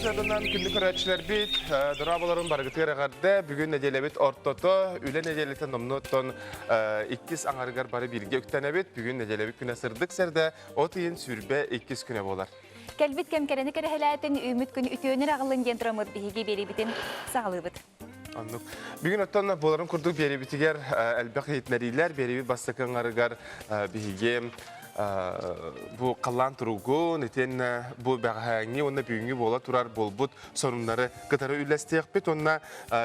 Сарсыарданан күндү көрөөччүлэрбит, дорооболорун барыгытыгар эҕэрдэ. Бүгүн нэдиэлэбит ортото, үлэ нэдиэлэтэ номнуоттан иккис аҥарыгар бары бииргэ үктэнэбит. Бүгүн нэдиэлэбит күнэ сырдык сэрдэ, от ыйын 22 күнэ буолар. Кэлбит кэм кэрэни кэрэһэлээтин, үүммүт күн үтүөнү аҕаллын диэн тураммыт биһиги биэриибитин саҕалыыбыт. Оннук. Бүгүн оттон буоларын курдук биэриибитигэр элбэх иһитиннэриилэр, биэриибит бастакы аҥарыгар биһиги бу халлаан туругун, итиэннэ бу бэҕэһээҥҥи уонна бүгүҥҥү буола турар буолбут сонуннары кытары үллэстиэхпит уонна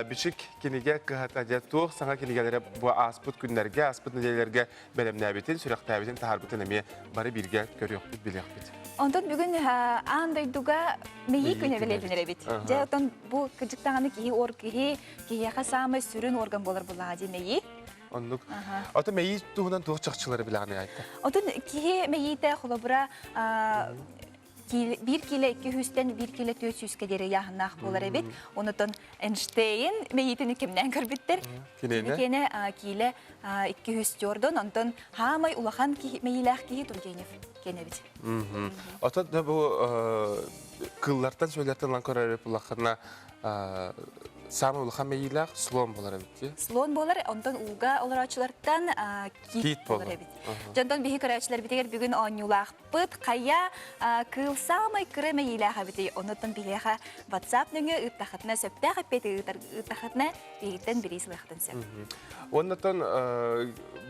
Бичик кинигэ кыһата дьэ туох саҥа кинигэлэрэ бу ааспыт күннэргэ, ааспыт нэдиэлэлэргэ бэлэмнээбитин, сүрэхтээбитин, таһаарбытын эмиэ бары бииргэ көрүөхпүт, билиэхпит. Онтон бүгүн аан дойдуга мэйии күнэ бэлиэтэнэр эбит. Дьэ, оттон бу кыдьыктаҕаны киһи ор киһи киһиэхэ саамай сүрүн орган буолар буллаҕа дии мэйии. Оннук. Ото мэйии туһунан туох чахчылары билэҕиний Айта? Отон киһи мэйиитэ холобура биир киилэ икки сүүстэн биир киилэ түөрт сүүскэ диэри ыйааһыннаах буолар эбит. Онутон Эйнштейн мэйиитин кимнээн көрбүттэр. Киниэнэ киилэ 200 тюрдон, онтон хаамай улахан мэйиилээх киһи Тургенев киэнэбит. Отон да бу кыллартан сүөлэртэн ылан көрөр буллаххына саамай улахан мэйиилээх слон буолар эбит дии. Слон буолар, онтон ууга олороочулартан кит буолар эбит. Дьонтон биһи көрөөччүлэрбитигэр бүгүн оонньуулаах Пыт хайа кыыл саамай кыра мэйиилээх эбитий? Онуттан биһиэхэ WhatsApp нөҥүө ыыттахытына сөптөөх эппиэти ыыттахытына биһигиттэн бириис ылыахтын сөп. Оннотон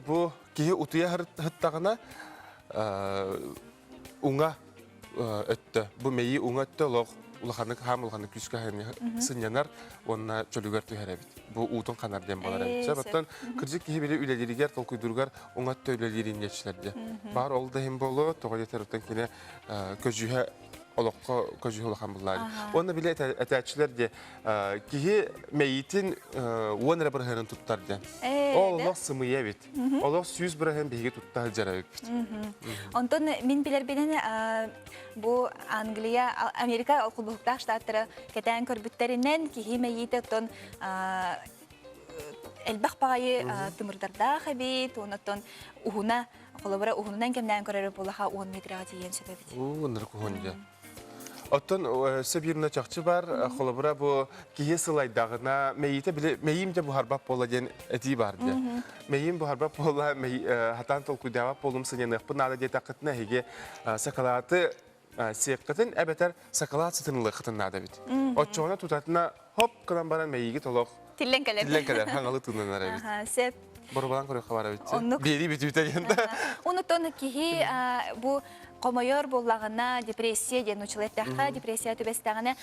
бу киһи утуйа сыттаҕына уҥа өттө бу мэйии уҥа өттө олох улаханнык хаам улаханнык күүскэ сынньанар уонна чөлүгэр түһэр эбит. Бу уутун ханар диэн буолар эбит. Сөп оттон кырдьык киһи били үлэлииригэр толкуйдууругар уҥа өттө үлэлиирин диэччилэр диэ. Баар ол да иһин буолуо, тоҕо диэтэр оттон кини көдьүүһэ олоххо көдьүүһэ улахан буллаары. Уонна били этээччилэр диэ киһи мэйиитин уон эрэ бырыһыанын туттар диэн. Ол олох сымыйа эбит. Олох 100% биһиги тутта сылдьар эбиппит. Онтон мин билэрбинэн бу Англия, Америка холбоһуктаах штаттара кэтээн көрбүттэринэн киһи мэйиитэ оттон элбэх баҕайы тымырдардаах эбит, онтон уһуна, холобура уһунунан кэмнээн көрөрө буолаха 10 метрға тиийэн сөп эбит. Уу, ынырык уһун дьэ. Оттон өссө биир чахчы бар, холобура бу киһи сылайдаҕына мэйиитэ били мэйиим дьэ буһарбат буола диэн этии бар дьэ. Мэйиим буһарбат буола, хатаан толкуйдаабат буолум сынньаныахпын наада диэтэххитинэ эһиги сакалааты сиэххитин эбэтэр сакалаат сытын ылыаххытын наада эбит. Оччоҕуна тутатына хоп гынан баран мэйиигит олох Тиллэн кэлэр. Тиллэн кэлэр, хаҥалы тыынанар эбит. Сөп. Боруобалаан көрүөххэ баар эбит. Биэрии бүтүүтэ диэн да. Онутон киһи бу хомойор буоллаҕына депрессия диэн нууччалыы эттэххэ депрессия түбэстэҕинэ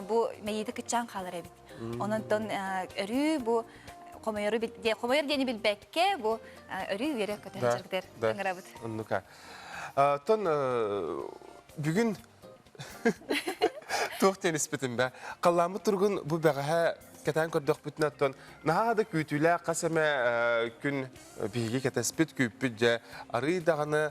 бу мэйиитэ кыччаан хаалар эбит. Онон өрүү бу хомойору хомойор диэни билбэккэ бу өрүү үөрэ көтө сылдьаргытыгар ыҥырабыт. Оннука. Тон бүгүн туох диэн испитим бэ? Халлааммыт туругун бу бэҕэһээ кэтээн көрдөхпүтүнэ оттон наһаа да күүтүүлээх хас эмэ күн биһиги кэтэспит, күүппүт дьэ арыый даҕаны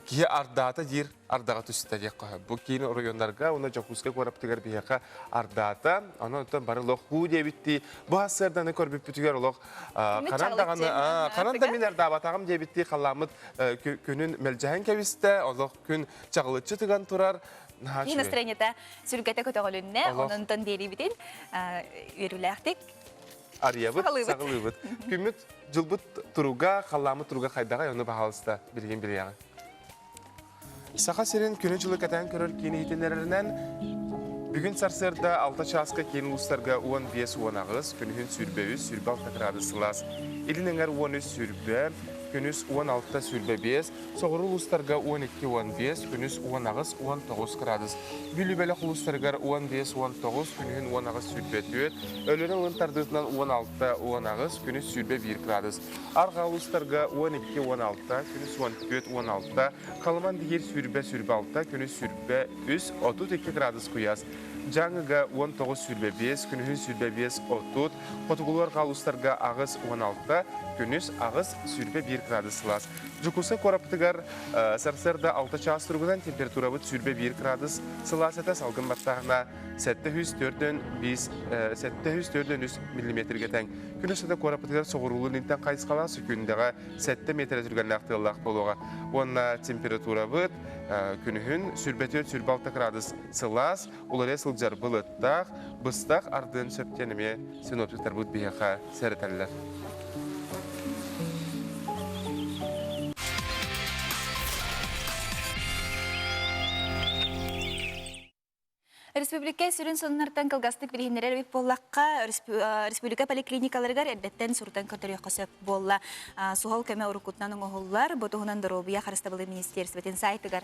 киһи ардаата диир ардаҕа түстэ диэххэ сөп. Бу киин оройуоннарга уонна Дьокуускай куораппытыгар биһиэхэ ардаата. Онон оттон бары олох уу диэбиттии бу сарсыарданы көрбүппүтүгэр олох ханан даҕаны ханан да мин ардаабатаҕым диэбиттии халлааммыт күнүн мэлдьэһэн кэбистэ. Олох күн чаҕылыччы тыган турар. Киһи настроениета сүргэтэ көтөҕүлүннэ, онон биэриибитин үөрүүлээхтик арыйабыт, саҕалыыбыт. Күммүт, дьылбыт туруга, халлааммыт туруга хайдаҕай, ону баһаалыста билигин билиэҕиҥ. Саха сирин күнү-дьылы кэтээн көрөр киин иһитиннэрэринэн, бүгүн сарсыарда 6 чааска киин улуустарга 15-18, күнүһүн 23, 26 градус сылаас, илин эҥэр 13-20, күнүс 16-25, Соҕуруу улуустарга 12-15, күнүс 18-19 градус. Бүлүү бөлөх улуустарыгар 15-19, күнүһүн 18-24, Өлүөнэ ылын тардыытынан 16-18, күнүс 21 градус. Арҕаа улуустарга 12-16, күнүс 14-16, Халыман диһир 20-26, күнүс 23, 32 градус куйаас. Дьааҥыга 19-25, күнүһүн 25-30, Хотугулуу-арҕаа улуустарга 8-16, күнүс 8-21 градус сылаас. Дьокуускай куораппытыгар сарсыарда 6 чаас туругунан температурабыт 21 градус сылаас этэ, салгын баттааһына 745 743 миллиметргэ тэҥ. Күн устата куораппытыгар соҕуруулуу илинтэн хайысхалаах сүкүндэҕэ 7 метрэ түргэннээх тыаллаах буолуоҕа. Уонна температурабыт Күнүһүн 24-26 градус сылаас, уларыйа сылдьар былыттаах, быстах ардыан сөп диэн эмиэ синоптиктарбыт биһиэхэ сэрэтэллэр. Республика сүрүн сонуннартан кылгастык билиһиннэрэр эбит буоллахха, республика поликлиникаларыгар эрдэттэн сурутан көрдөрүөххэ сөп буолла. Суһал көмө уруккутунан оҥоһуллар. Бу туһунан доруобуйа харыстабылын министиэристибэтин сайтыгар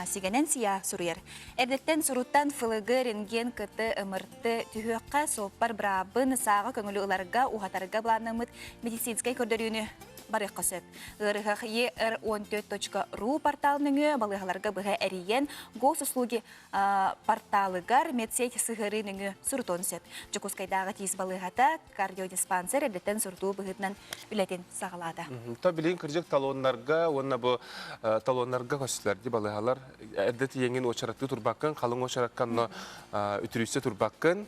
сигэнэн сия суруйар. Эрдэттэн суруттан ФЛГ, рентген, КТ, МРТ түһүөххэ, суоппар быраабын, сааҕа көҥүлү ыларга, уһатарга былааннаммыт медицинскэй көрдөрүүнү барыахха сөп. Ыарыһах er14.ru портал нөҥүө балыыһаларга быһа эрийэн госуслуги порталыгар медсеть сыһыарыы нөҥүө сурутуон сөп. Дьокуускайдааҕы тиис балыыһата кардиодиспансер эрдэттэн сурутуу быһыытынан үлэтин саҕалаата. То билигин кырдьык талоннарга уонна бу талоннарга көстүлэр ди балыыһалар эрдэ тиийэҥҥин уочараттыы турбаккын, халыҥ уочаракка онно үтүрүйсэ турбаккын.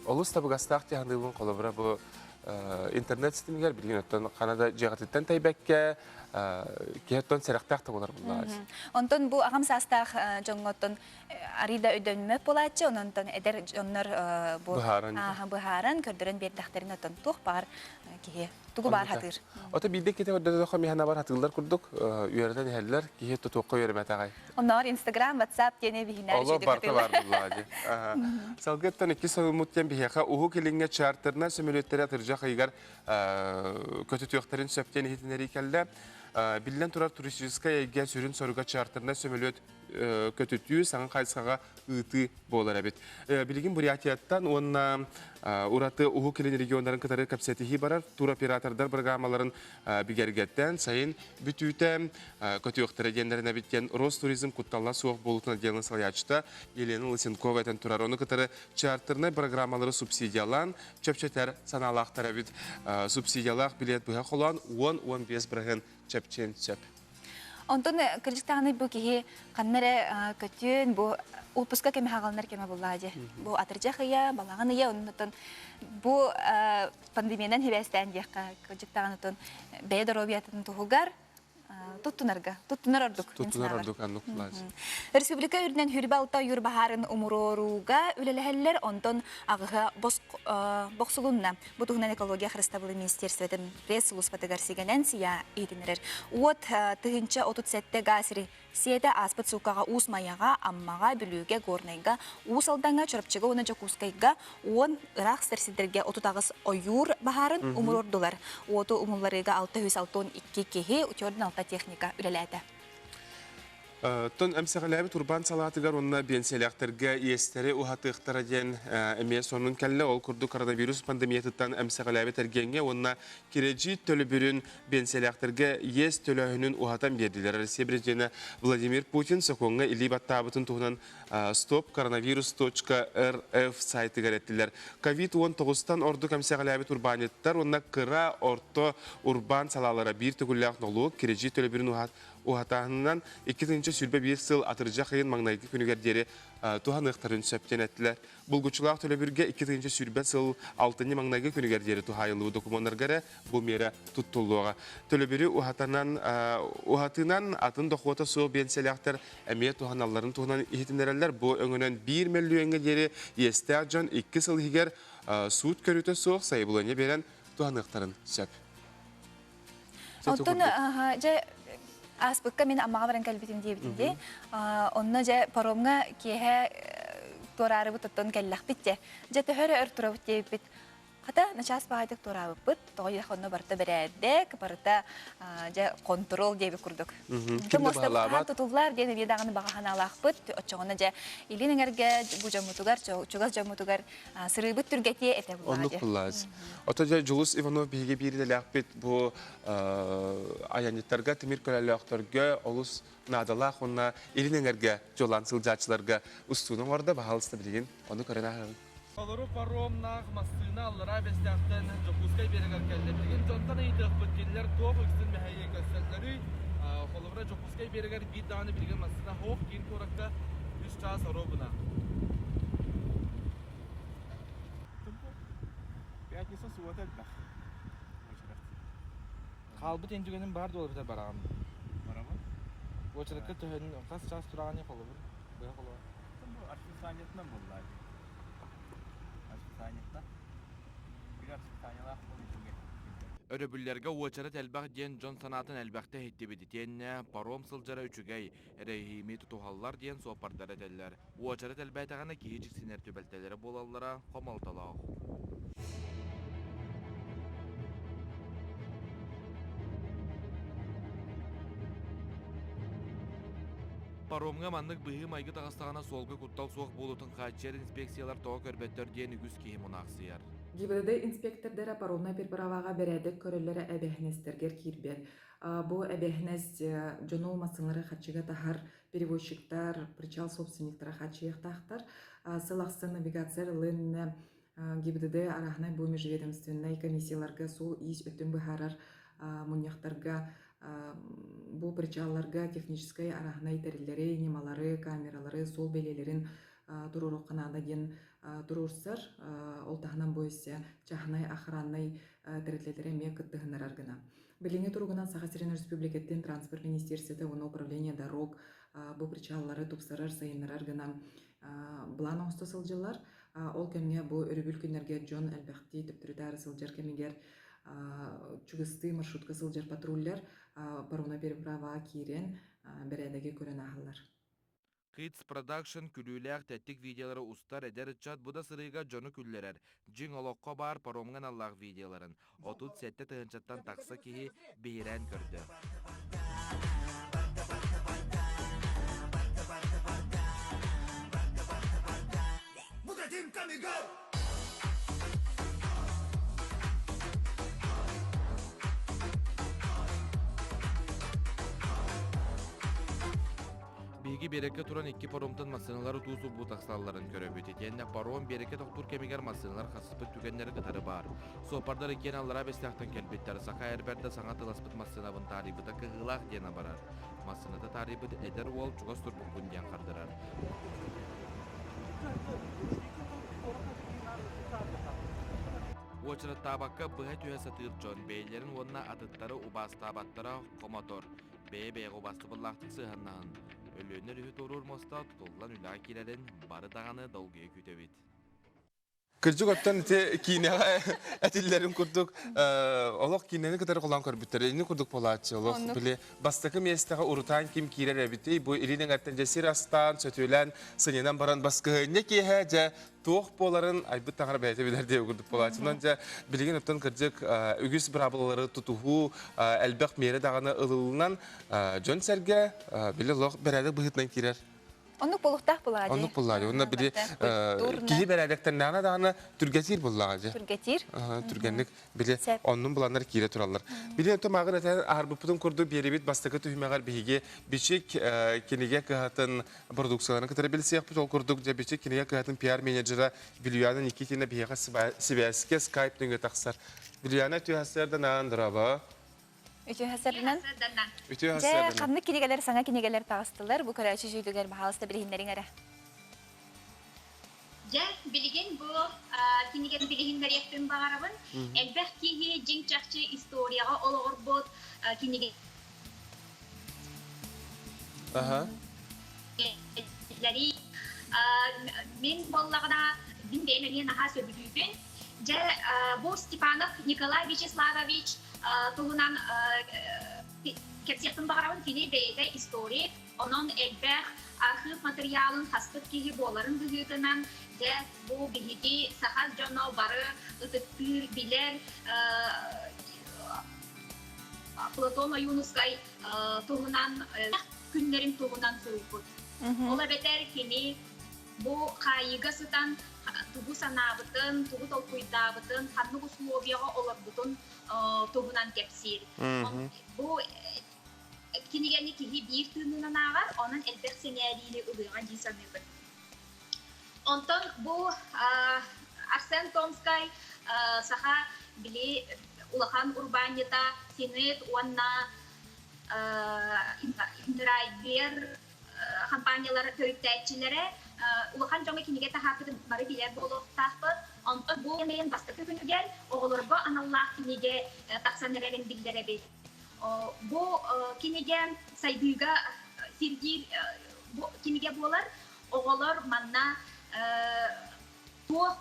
Олус табыгастаах дьаһаныыбын холобура бу интернет ситимигэр билигин оттон хана да дьиэҕититтэн тэйбэккэ киһи оттон сэрэхтээх да буолар буллаҕа. Онтон бу аҕам саастаах дьоҥҥо оттон арыый да өйдөммөт буолааччы, онон эдэр дьоннор бу быһааран көрдөрөн биэрдэхтэрин оттон туох баар киһи тугу баар хатыыр. Ото биирдэ ките көрдөрдөххө миһана бар хатыыллар курдук үөрэтэн иһэллэр, киһи тутуохха үөрэмэтэҕэй. Онноор Инстаграм, WhatsApp диэни биһинээр Оло барыта бар буллаҕа дии. Салгыттан икки сылыммыт диэн биһиэхэ Уһук Илиҥҥэ чартерынан сөмөлүөттэри атырдьах ыйыгар көтүтүөхтэрин сөп диэн иһитиннэрии кэллэ. Биллэн турар туристическай эйгэ сүрүн соруга чартернай сөмөлүөт көтүтүү саҥа хайысхаҕа ыытыы буолар эбит. Билигин Бурятияттан уонна ураты Уһук Илин регионнарын кытары кэпсэтиһии барар. Туроператордар программаларын бигэргэттэн сайын бүтүүтэ көтүөхтэрэ диэннэрин эбит диэн Ростуризм кутталла суох буолуутун отделын салайааччыта Елена Лысенкова этэн турар. Ону кытары чартернай программалары субсидиялаан чэпчэтэр санаалаахтар эбит. Субсидиялаах билиэт быһа холоон 10-15 бырыһын чэпчиэн сөп. Онтон кырдьыктаҕына бу киһи ханна эрэ көтүөн бу отпуска кэмэ хаҕаланар кэмэ буллаа дии. Бу атырдьах ыйа, балаҕан ыйа, оннуттан бу пандемиянан сибээстээн диэххэ кырдьыктаҕына бэйэ доруобуйатын туһугар туттунарга туттунар ордук туттунар ордук аннык Республика үрдүнэн хүрбэ алта ойуур баһаарын умуруорууга үлэлэһэллэр, онтон аҕыһа бохсулунна. Бу туһунан экология харыстабылын министерствотын пресс-сулууспатыгар сигэнэн сия иһитиннэрэр. Уот 1037 га сири сиэтэ ааспыт сууккаҕа Уус Майаҕа, Аммаҕа, Бүлүүгэ, Горнайга, Уус Алдаҥҥа, Чурапчыга уонна Дьокуускайга 10 ыраах сытар сирдэргэ 38 ойуур баһаарын умуруордулар. Уоту умулларыыга 662 киһи, 46 техника үлэлээтэ. Тон эмсэҕэлээбит урбаан салаатыгар уонна биэнсийэлээхтэргэ иэстэри уһатыахтара диэн эмиэ сонун кэллэ. Ол курдук коронавирус пандемиятыттан эмсэҕэлээбит эргиэҥҥэ уонна кирэдьиит төлөбүрүн биэнсийэлээхтэргэ иэс төлөөһүнүн уһатан биэрдилэр. Россия президенэ Владимир Путин сокуоҥҥа илии баттаабытын туһунан stopcoronavirus.rf сайтыгар эттилэр. Ковид-19-тан ордук эмсэҕэлээбит урбаанньыттар уонна кыра, орто урбаан салаалара биир төгүллээх нолуок кирэдьиит төлөбүрүн уһатааһынынан 2021 сыл атырдьах ыйын маҥнайгы күнүгэр диэри туһаныахтарын сөп диэн эттилэр. Булгуччулаах төлөбүргэ 2020 сыл алтынньы маҥнайгы күнүгэр диэри туһаайыллыбыт докумуоннарга эрэ бу миэрэ туттуллуоҕа. Төлөбүрү уһатанан, уһатыынан атын дохуота суох биэнсийэлээхтэр эмиэ туһаналларын туһунан иһитиннэрэллэр. Бу өҥөнөн 1 мөлүйүөҥҥэ диэри иэстээх дьон 2 сыл иһигэр суут көрүүтэ суох сайабылыанньа биэрэн туһаныахтарын сөп. Оттон дьэ ааспыкка мин Аммаҕа баран кэлбитим диэбитим дии. Онно дьэ паромҥа киэһэ туораарыбыт оттон кэллэхпит дьэ. Дьэ төһө эрэ өр турабыт диэбиппит. Хата начаас баҕайытык туораабыппыт. Тоҕо диэххэ онно барыта бэрээдэк, барыта дьэ контрол диэбит курдук. Ким да баһылаабат. Тутуллар диэн эмиэ даҕаны баҕа санаалаахпыт. Оччоҕуна дьэ илин эҥэргэ бу дьоммутугар, чугас дьоммутугар сырыыбыт түргэтиэ этэ буллаҕа Оннук буллаас. Ото дьэ Дьулус Иванов биһиги биир идэлээхпит бу айанньыттарга, тимир көлөлөөхтөргө олус наадалаах уонна илин эҥэргэ дьолаан сылдьааччыларга устууну оҥордо. Баһаалыста билигин ону көрөн ааһыҥ. Толору паромнаах массыына Аллараа Бэстээхтэн Дьокуускай биэрэгэр кэллэ. Билигин дьонтон ыйытыахпыт, кинилэр туох үксүн мэһэйи көрсөллөрүй? Холобура, Дьокуускай биэрэгэр биир даҕаны билигин массыына суох, киин куоракка үс чаас оруобуна. Пятница суббота элбэх. Хаалбыт индюгенин баар дуолбута бараҕын. Барабын. Уочаракка төһөн хас чаас тураҕыный холобур? Быһа холобур. Бу расписаниетынан буоллаа дии. Расписаниетта. Биир расписаниелаах буолан үчүгэй. Өрөбүллэргэ уочарат элбэх диэн дьон санаатын элбэхтэ иһиттибит итиэннэ паром сылдьара үчүгэй, эрэһиими тутуһаллар диэн суоппардар этэллэр. Уочарат элбээтэҕинэ киһи дьиксинэр түбэлтэлэрэ буолаллара хомолтолоох. Паромҥа маннык быһыы-майгы таҕыстаҕына суолга куттал суох буолуутун хааччыйар инспекциялар тоҕо көрбөттөр диэн үгүс киһи мунаахсыйар. ГИБДД инспектордара паромнай переправаҕа бэрээдэк көрөллөрө эбээһинэстэргэр киирбэт. Бу эбээһинэс дьону массыыналары харчыга таһар перевозчиктар, причал собственниктара хааччыйыахтаахтар. Сыл ахсын навигация ылын ГИБДД арааһынай бу межведомственнай комиссияларга суол-иис өттүн быһаарар мунньахтарга бу причалларга техническэй арааһынай тэриллэри, ньымалары, камералары, суол бэлиэлэрин туруоруохха наада диэн туруорсар. Ол таһынан бу өссө чааһынай охраннай тэрилтэлэри эмиэ кыттыһыннарар гына. Билиҥҥи туругунан Саха сирин Өрөспүүбүлүкэтин Транспорт министиэристибэтэ уонна Управление дорог бу причаллары тупсарар, сайыннарар гына былаан оҥосто сылдьаллар. Ол кэмҥэ бу өрөбүл күннэргэ дьон элбэхтии төптөрү-таары сылдьар кэмигэр чугастыы маршрутка сылдьар патруллар паромнай переправаҕа киирэн бэрээдэги көрөн ааһаллар. Kids Production күлүүлээх тэттик видеолары устар эдэр ыччат бу да сырыыга дьону күллэрэр, дьиҥ олоххо баар паромҥа аналлаах видеоларын 37 тыһыынчаттан тахса киһи биһирээн көрдө. Биһиги биэрэккэ туран икки паромтан массыыналар утуу-субуу тахсалларын көрөбүт. Итиэннэ паром биэрэккэ тохтуур кэмигэр массыыналар хасыспыт түгэннэрэ кытары баар. Суоппардар иккиэн аллараа Бэстээхтэн кэлбиттэр. Саха эр бэрдэ саҥа тыласпыт массыынабын таарыйбыта кыһыылаах диэн абарар. Массыыната таарыйбыт эдэр уол чугас турбуппун диэн хардарар. Уочараттаабакка быһа түһэ сатыыр дьон бэйэлэрин уонна атыттары убаастаабаттара хомотор. Бэйэ-бэйэҕэ убаастабыллаахтык сыһыаннаһын, Өлүөнэ өрүһү туоруур муоста тутуллан үлэҕэ киирэрин бары даҕаны долгуйа күүтэбит. Кырдьык оттон ити киинэҕэ этиллэрин курдук олох киинэни кытары холоон көрбүттэр. Ини курдук буолааччы олох били бастакы миэстэҕэ урутаан ким киирэр эбитий бу илин эҥэртэн дьэ сир астаан, сөтүөлээн, сынньанан баран баскыһыанньа киэһэ дьэ туох буоларын айбыт таҥара бэйэтэ билэр диэ курдук буолааччы. Онон дьэ билигин оттон кырдьык үгүс быраабылалары тутуһуу элбэх миэрэ даҕаны ылыллынан дьон-сэргэ били олох бэрээдэк быһыытынан киирэр. Оннук буолуохтаах буолаа дии. Оннук буоллаа дии. Онно били киһи бэрээдэктэннэҕинэ даҕаны түргэтиир буоллаҕа дии. Түргэтиир. Түргэнник били оннун буланнар киирэ тураллар. Били онтон мааҕын этэн аһарбыппытын курдук биэрибит бастакы түһүмэҕэр биһиги Бичик кинигэ кыһатын продукцияларын кытары билсиэхпит. Ол курдук дьэ Бичик кинигэ кыһатын пиар-менеджера Вильяна Никитина биһиэхэ сибээскэ скайп нөҥүө тахсар. Вильяна үтүө дорообо. Үтүө хасарынан. Үтүө Дьэ, ханнык кинигэлэр саҥа кинигэлэр таҕыстылар? Бу көрөөччү дьүүлүгэр баһаалыста билиһиннэриҥ эрэ. Дьэ, билигин бу кинигэни билиһиннэриэхпин баҕарабын. Элбэх киһи дьиҥ-чахчы историяҕа олоҕурбут кинигэ Мин буоллаҕына, мин бэйэм эмиэ наһаа сөбүлүүбүн. Дьэ, бу Степанов Николай Вячеславович туһунан кэпсиэхпин баҕарабын. Кини бэйэтэ историк, онон элбэх архыып матырыйаалын хаспыт киһи буоларын быһыытынан, дьэ, бу биһиги саха дьоно бары ытыктыыр, билэр Платон Ойуунускай туһунан күннэрин туһунан суруйбут. Ол эбэтэр кини бу хаайыыга сытан тугу санаабытын, тугу толкуйдаабытын, ханнык условияҕа олорбутун туһунан кэпсиир. Бу кинигэни киһи биир тыынынан ааҕар, онон элбэх сэҥээриини ылыаҕа дии саныыбын. Онтон бу Арсен Томскай саха били улахан урбаанньыта Синет уонна Индрайвер хампаанньалар төрүттээччилэрэ улахан дьоҥҥо кинигэ таһаарбытын бары билэр буолуохтаахпыт. Онтон бу кэмин бастакы күнүгэр оҕолорго аналлаах кинигэ тахсан эрэрин биллэрэбит. Бу кинигэ сайдыыга сирдиир кинигэ буолар. Оҕолор манна туох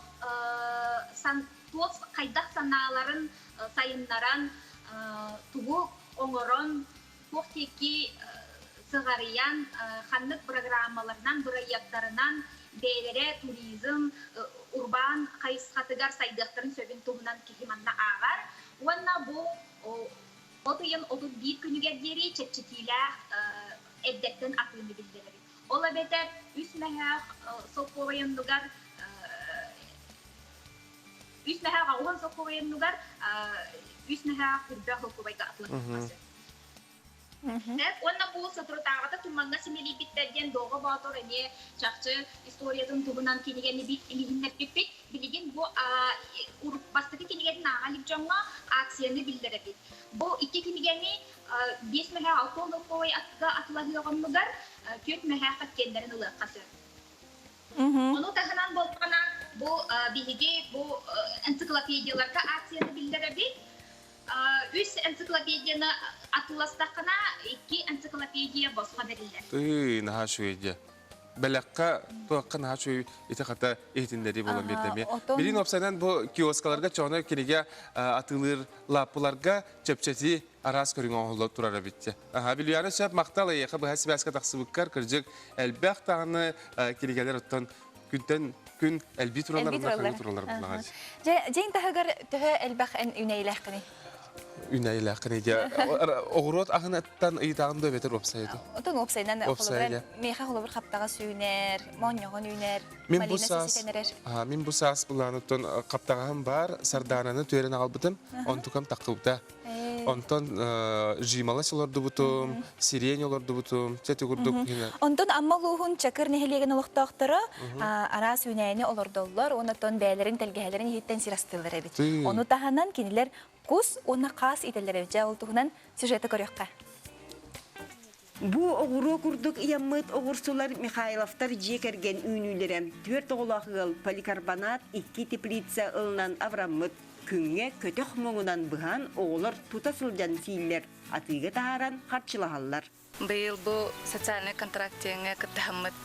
туох хайдах санааларын сайыннаран, тугу оҥорон, туох диэки сыҕарыйан, ханнык программаларынан, бырайыактарынан бэйэлэрэ туризм, урбаан хайысхатыгар сайдыахтарын сөбүн туһунан киһи манна ааҕар. Уонна бу от ыйын 31 күнүгэр диэри чэпчэтиилээх эрдэттэн атыыны биллэрэбит. Ол эбэтэр үс мөһөөх солкуобай оннугар үс мөһөөх 80 солкуобай оннугар үс мөһөөх үрбэх солкуобайга атылаһыахха сөп. Уонна бу соторутааҕыта тумаҥҥа симэлийбиттэр диэн Дооҕо Боотур эмиэ чахчы историятын туһунан кинигэни билиһиннэрбиппит. Билигин бу бастакы кинигэтин ааҕа илик дьоҥҥо акцияны биллэрэбит. Бу икки кинигэни 5 мөһөөх 60 солкуобай атыга атылаһыах оннугар 4 мөһөөх иккиэннэрин ылыахха сөп. Ону таһынан буоллаҕына бу биһиги бу энциклопедияларга акцияны биллэрэбит. Үс энциклопедияны атыыластаххына, икки энциклопедия босхо бэриллэр. Тыы, наһаа үчүгэй дьэ. Бэлэххэ туохха наһаа үчүгэй ити хата иһитиннэрии буолан биэрдэ эмиэ. Билигин уопсайынан бу киоскаларга чоҕоно кинигэ атыылыыр лааппыларга чэпчэтии араас көрүҥ оҥоһулла турар эбит дьэ. Аха, Вильяна сөп махтал эйиэхэ быһа сибээскэ тахсыбыккар кырдьык элбэх даҕаны кинигэлэр оттон күнтэн күн элбии тураллар Элбии тураллар. тураллар булаҕа. Дьэ, дьиҥ таһыгар төһө элбэх эн үнэйлээххиний? Үнэйлээххиний дьэ. Оҕуруот аһыныттан ыйытаҕын да эбэтэр уопсайы Отон уопсайынан Уопсайга. миэхэ холобур хаптаҕа сүүнэр, моонньоҕон үүнэр, Мин бу малина саас сиситэн эрэр. мин бу саас былааныттан хаптаҕаһым баар, сардаананы түөрэн аҕалбытым, онтукам таххыбыта. Онтон жималась олордубутум, сирень олордубутум, чэ курдук. Онтон Амма улууһун Чакыр нэһилиэгин олохтоохторо араас үүнээйини олордоллор уонна оттон бэйэлэрин тэлгэһэлэрин иһиттэн сир астыыллар эбит. Ону таһынан кинилэр кус уонна хаас итэллэр эбит. Дьэ, ол туһунан сюжеты көрүөххэ. Бу оҕуруо курдук ыйаммыт оҕурсулар Михайловтар дьиэ кэргэн үүнүүлэрэ. Түөрт оҕолоох ыал поликарбонат икки теплица ылынан абыраммыт. Күҥҥэ көтөх муҥунан быһан оҕолор тута сылдьан сииллэр, атыыга таһааран харчылаһаллар. Быйыл бу социальнай контракт диэҥҥэ кыттыһаммыт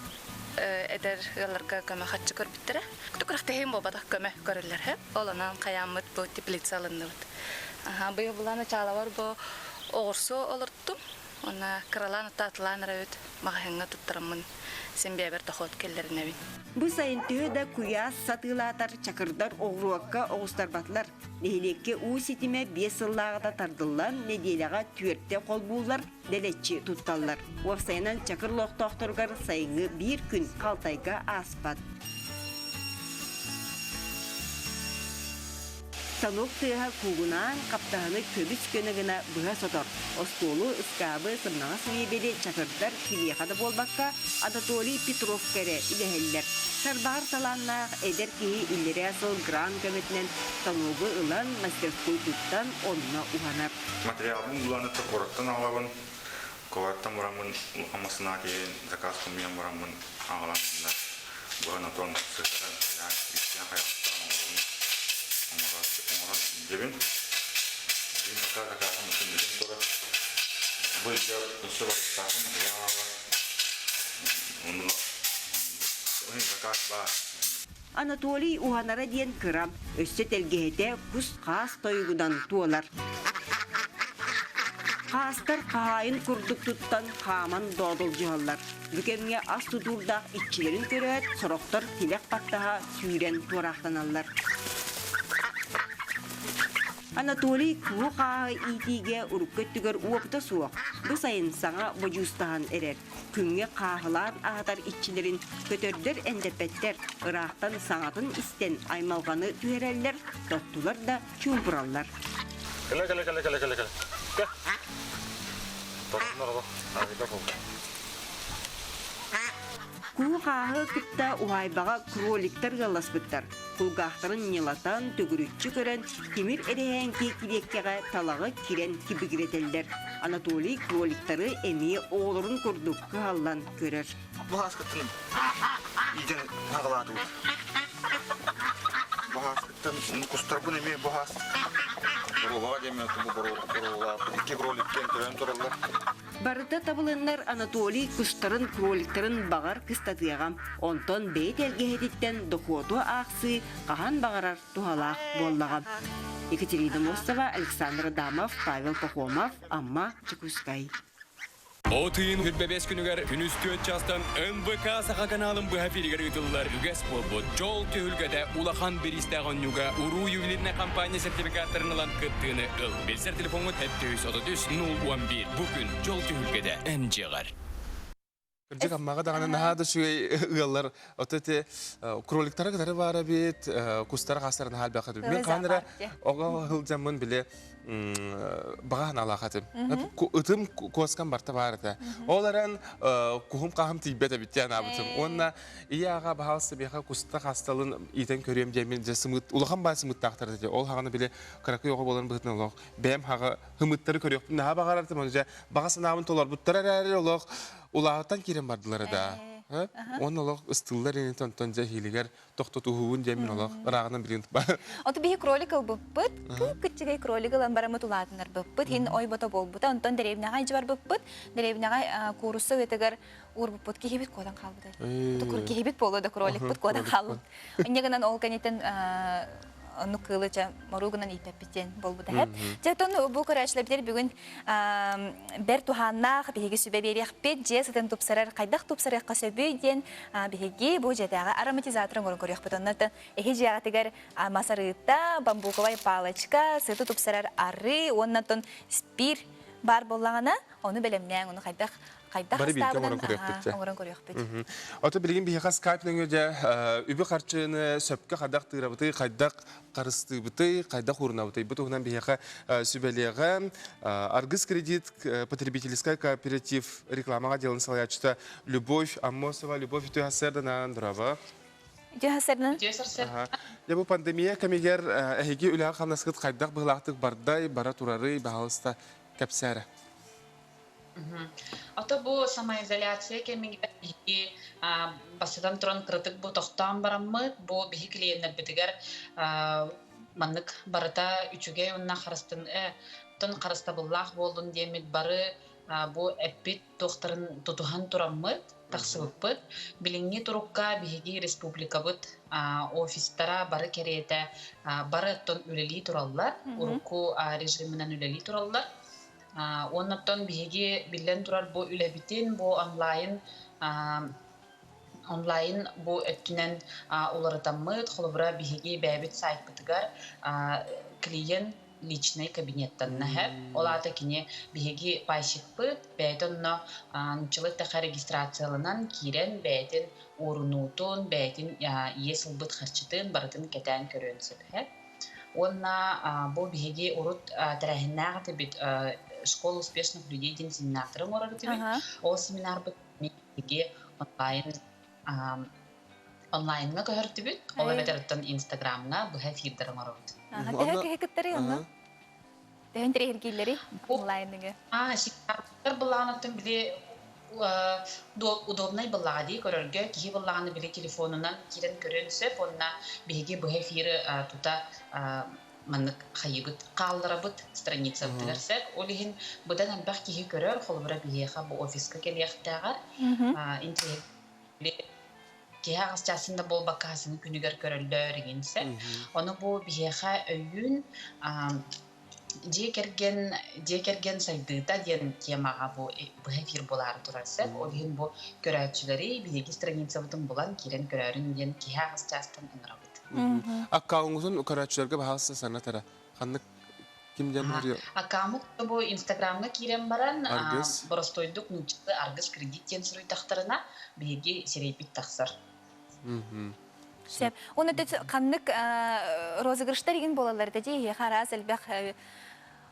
эдэр ыалларга көмө харчы көрбүттэрэ. Күрэхтэһиим буолбатах көмө көрүллэр. Ол онон хайааммыт бу теплица ылынныбыт. Быйыл булан чаалабар бу оҕурсу олорттум. Уонна кыралаан аттаатылаан эрэбит маҕаһыыҥҥа туттараммын син бэйэбэр дохуот киллэринэбин. Бу сайын төһө да куйаас сатыылаатар чакырдар оҕуруокка оҕустарбатылар. Нэһилиэккэ уу ситимэ биэс сыллааҕыта тардыллан, нэдиэлэҕэ түөртэ холбууллар, дэлэччи тутталлар. Уопсайынан Чакыр олохтоохторугар сайыҥҥы биир күн халтайга ааспат. Станок тыаһа куугунаан, хаптаһыны көбүс көнө гына быһа сотор. Остуолу, ыскаабы, сымнаҕас миэбэли чакырдар кимиэхэ да буолбакка, Анатолий Петровка эрэ үлэһэллэр. Тарбаҕар талааннаах эдэр киһи иллэрээ сыл грант көмөтүнэн станогу ылан, мастерской туттан, онно уһанар. Материалбын буланыттан куораттан аҕалабын. Куораттан бараммын улахан массыынаҕа тиийэн заказ хомуйан бараммын аҕалан быһан отон сыһыаран хайаан үүттээн хайаҕастаан оҥоробун оҥорон оҥорон илдьэбин. Билигин пока заказым бүтэн бүтэн турар. Бу илдьэ өссө барыстаахпын материал аҕала. Онно заказ баар. Анатолий уһанара диэн кыра, өссө тэлгэһэтэ кус-хаас тойугунан туолар. Хаастар хаһаайын курдук туттан хааман доодолдьуһаллар. Бу кэмҥэ ас тутуурдаах иччилэрин көрөөт, сорохтор тилэх баттаһа сүүрэн туораахтаналлар. Анатолий куһу-хааһы иитиигэ урукку өттүгэр уопута суох, бу сайын саҥа бодьуустаһан эрэр. Күҥҥэ хааһылаан аһатар иччилэрин көтөрдөр эндэппэттэр, ыраахтан саҥатын истэн аймалҕаны түһэрэллэр, тоттулар да чуумпураллар. Кэлэ кэлэ кэлэ кэлэ кэлэ кэлэ. Кэ. Торуннар арыйда буолла. Куу-хааһы кытта уһаайбаҕа кроликтар ыалласпыттар. Кулгаахтарын ньылатан, төгүрүччү көрөн, тимир эрэһээҥки килиэккэҕэ талаҕы кирэн кибигирэтэллэр. Анатолий кроликтары эмиэ оҕолорун курдук кыһаллан көрөр. Баһааскыттан иитэн аҕалаатыбыт. Баһааскыттан кустарбын эмиэ баһаас. Боруобаҕа диэммин бу боруобалаах икки кроликкен төрөөн тураллар. Барыта табылыннар Анатолий кустарын, кроликтарын баҕар кыстатыаҕа. Онтон бэйэ тэлгэһэтиттэн дохуоту аахсыы хаһан баҕарар туһалаах буоллаҕа. Екатерина Мостова, Александр Адамов, Павел Пахомов, Амма, Дьокуускай. От ыйын 25 күнүгэр күнүс 4 чаастан НВК Саха каналын быһа эфиригэр ыытыллар үгэс буолбут Дьол түһүлгэтэ улахан бириистээх оонньууга уруу ювелирнай компания сертификаттарын ылан кыттыыны ыл. Билсэр телефоҥҥут 733 011. Бу күн Дьол түһүлгэтэ эн дьиэҕэр. Кырдьык Аммаҕа даҕаны наһаа да үчүгэй ыаллар ото ити кроликтара кытары баар эбит, кустара хаастара наһаа элбэх этим. Мин хаан эрэ оҕо сылдьаммын били баҕа санаалаах этим. Ытым куоскам барта баар этэ. Ол эрэн куһум хаһым тиийбэт эбит диэн анаабытым. Уонна ийэ аҕа баһаалыста миэхэ куста хасталын иитэн көрүөм диэммин дьэ сымыыт улахан баа сымыыттаахтар этэ. Ол хаҕана били кыракый оҕо буолан быһыытынан олох бэйэм хаҕа һымыттары көрүөхпүн наһаа баҕарар этим. Ону дьэ баҕа санаабын толорбуттар эрээри олох улаатан киирэн бардылар да. Уонна олох ыстыыллар ини онтон дьэ иһиилигэр тохтотуһуубун диэммин олох ырааҕынан билигин Оту биһи кролик ылбыппыт, кып-кыччыгай кролик ылан бараммыт улаатыннарбыппыт, иһин ой-бото буолбута, онтон дэриэбинэҕэ илдьэ барбыппыт, дэриэбинэҕэ куурусса уйатыгар уурбуппут киһибит куотан хаалбыта. Киһибит буолуо да кроликпыт куотан хаалбыт. Инньэ гынан ол кэнниттэн оннук кыылы чэ моруу гынан ииппэппит диэн буолбута эһэп. Дьэ оттон бу көрөөччүлэрбитигэр бүгүн бэрт туһааннаах биһиги сүбэ биэриэхпит, дьиэ сытын тупсарар хайдах тупсарыахха сөбүй диэн биһиги бу дьиэтээҕи ароматизатор оҥорон көрүөхпүт. Онно эһи дьиэҕитигэр мас арыыта, бамбуковай палочка, сыты тупсарар арыы уонна оттон спир баар буоллаҕына, ону бэлэмнээҥ, ону хайдах хайдах Бары бииргэ астаабынан оҥорон көрүөхпүт дьэ. оҥорон көрүөхпүт. Ото билигин биһиэхэ скайп нөҥүө дьэ үбү-харчыны сөпкө хайдах тыырабытый, хайдах харыстыыбытый, хайдах уурунабытый бу туһунан биһиэхэ сүбэлиэҕэ Аргыс кредит потребительскай кооператив рекламаҕа отделын салайааччыта Любовь Аммосова. Любовь үтүө сарсыарданан браво. Үтүө сарсыарданан. Үтүө сарсыарданан. Дьэ бу пандемия кэмигэр эһиги үлэҕэ хамнаскыт хайдах быһыылаахтык бардай, бара турарый, баһаалыста кэпсээрэ. Ото бу самоизоляция кэмигэр биһиги бастатан туран кыратык бу тохтоон бараммыт, бу биһи клиеннэрбитигэр маннык барыта үчүгэй уонна харыстын тон харыстабыллаах буоллун диэммит бары бу эппит туохтарын тутуһан тураммыт тахсыбыппыт. Билиҥҥи турукка биһиги республикабыт офистара бары кэриэтэ бары оттон үлэлии тураллар, урукку режиминэн үлэлии тураллар. Уонна оттон биһиги биллэн турар бу үлэбитин бу онлайн онлайн бу өттүнэн уларытаммыт, холобура биһиги бэйэбит сайтпытыгар клиент личный кабинеттанна һэ. Ол аата кини биһиги пайщикпыт бэйэтэ онно нууччалыы эттэххэ регистрацияланан киирэн бэйэтин уурунуутун, бэйэтин иэс ылбыт харчытын барытын кэтээн көрүөн сөп һэ. Уонна бу биһиги урут тэрээһиннээх этибит «Школа успешных людей» диэн семинардары оҥорор этибит. Ол семинарбыт биһиги онлайн онлайнҥа көһөртүбүт. Ол эбэтэр оттон Инстаграмҥа быһа эфирдэр оҥоробут. Төһө киһи кыттарый онно? Төһө интэриэһиргииллэрий онлайныгы? Аа, семинардар былаанаттан били удобнай быллаҕа дии көрөргө киһи быллаҕаны били телефонунан киирэн көрүөн сөп уонна биһиги быһа эфиры тута маннык хайыбыт хаалларабыт страницабытыгар сөп ол иһин быдан элбэх киһи көрөр холобура биһиэхэ бу офиска кэлиэхтээҕэр киһи аҕыс чаасын да буолбакка хасын күнүгэр көрөллөр игин сөп ону бу биһиэхэ өйүүн Дьиэ кэргэн дьиэ кэргэн сайдыыта диэн темаҕа бу быһа эфир буолаары турар сөп. Ол иһин бу көрөөччүлэри биһиги страницабытын булан киирэн көрөөрүн диэн киһи аҕыс чаастан ыҥырабыт. Аккаунҥутун көрөөччүлэргэ баһаалыста санат эрэ. Ханнык ким диэн Аккаунт бу Инстаграмҥа киирэн баран Аргыс. боростуойдук нууччалыы Аргыс кредит диэн суруйдахтарына биһиги сирэйбит тахсар. Сөп. Уонна ханнык розыгрыштар игин буолаллар этэ дии эһиэхэ араас элбэх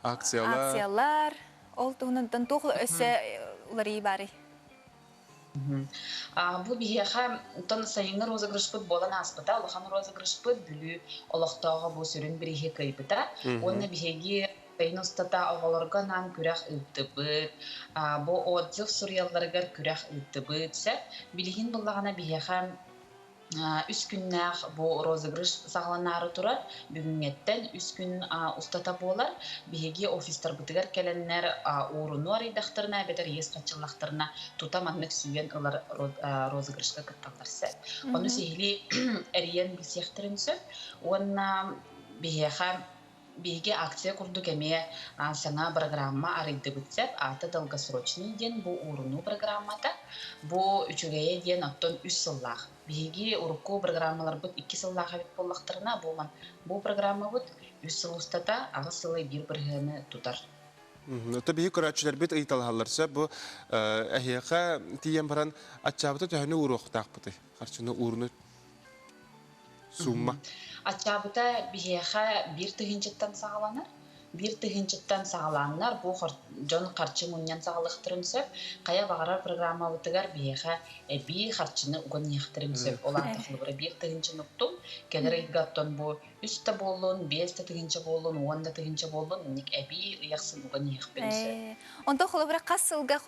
акциялар. Акциялар. Ол туһунан туох өссө уларыйыы баарый? Бу биһиэхэ тон сайыҥҥы розыгрышпыт буолан ааспыта. Улахан розыгрышпыт Бүлүү олохтооҕо бу сүрүн бирииһи кыайбыта. Уонна биһиги сайын устата оҕолорго анаан күрэх ыыттыбыт. Бу отзыв суруйалларыгар күрэх ыыттыбыт. Сөп. Билигин буллаҕына биһиэхэ. Үс күннээх бу розыгрыш саҕаланаары турар. Бүгүҥҥэттэн үс күн устата буолар. Биһиги офистарбытыгар кэлэннэр ууруну арыйдахтарына эбэтэр иэс хаччыллахтарына тута маннык сүүйэн ылар розыгрышка кытталлар сөп. Ону сиһилии эрийэн билсиэхтэрин сөп. Уонна биһиэхэ Биһиги акция курдук эмиэ саҥа программа арыйдыбыт сөп. Аата долгосрочный диэн бу уурунуу программата. Бу үчүгэйэ диэн оттон үс сыллаах. Биһиги урукку программаларбыт икки сыллаах эбит буоллахтарына, бу, бу программабыт үс сыл устата аҕыс сылы биир бырыһыаны тутар. Ото биһи көрөөччүлэрбит ыйыталаһаллар сөп бу эһиэхэ тиийэн баран аччаабыта төһөнү ууруохтаахпытый? Харчыны ууруну Сумма. Аччаабыта биһиэхэ биир тыһыынчаттан саҕаланар. Биир тыһыынчаттан саҕалааннар бу дьон харчы мунньан саҕалыахтарын сөп. Хайа баҕарар программабытыгар биһиэхэ эбии харчыны уган иһиэхтэрин сөп. Ол аата холобура биир тыһыынчаны уктум, кэлэр ыйга оттон бу үс да буоллун, биэс да тыһыынча буоллун, уон да тыһыынча буоллун, инник эбии ый ахсын уган иһиэхпин сөп. Онтон холобура хас сылга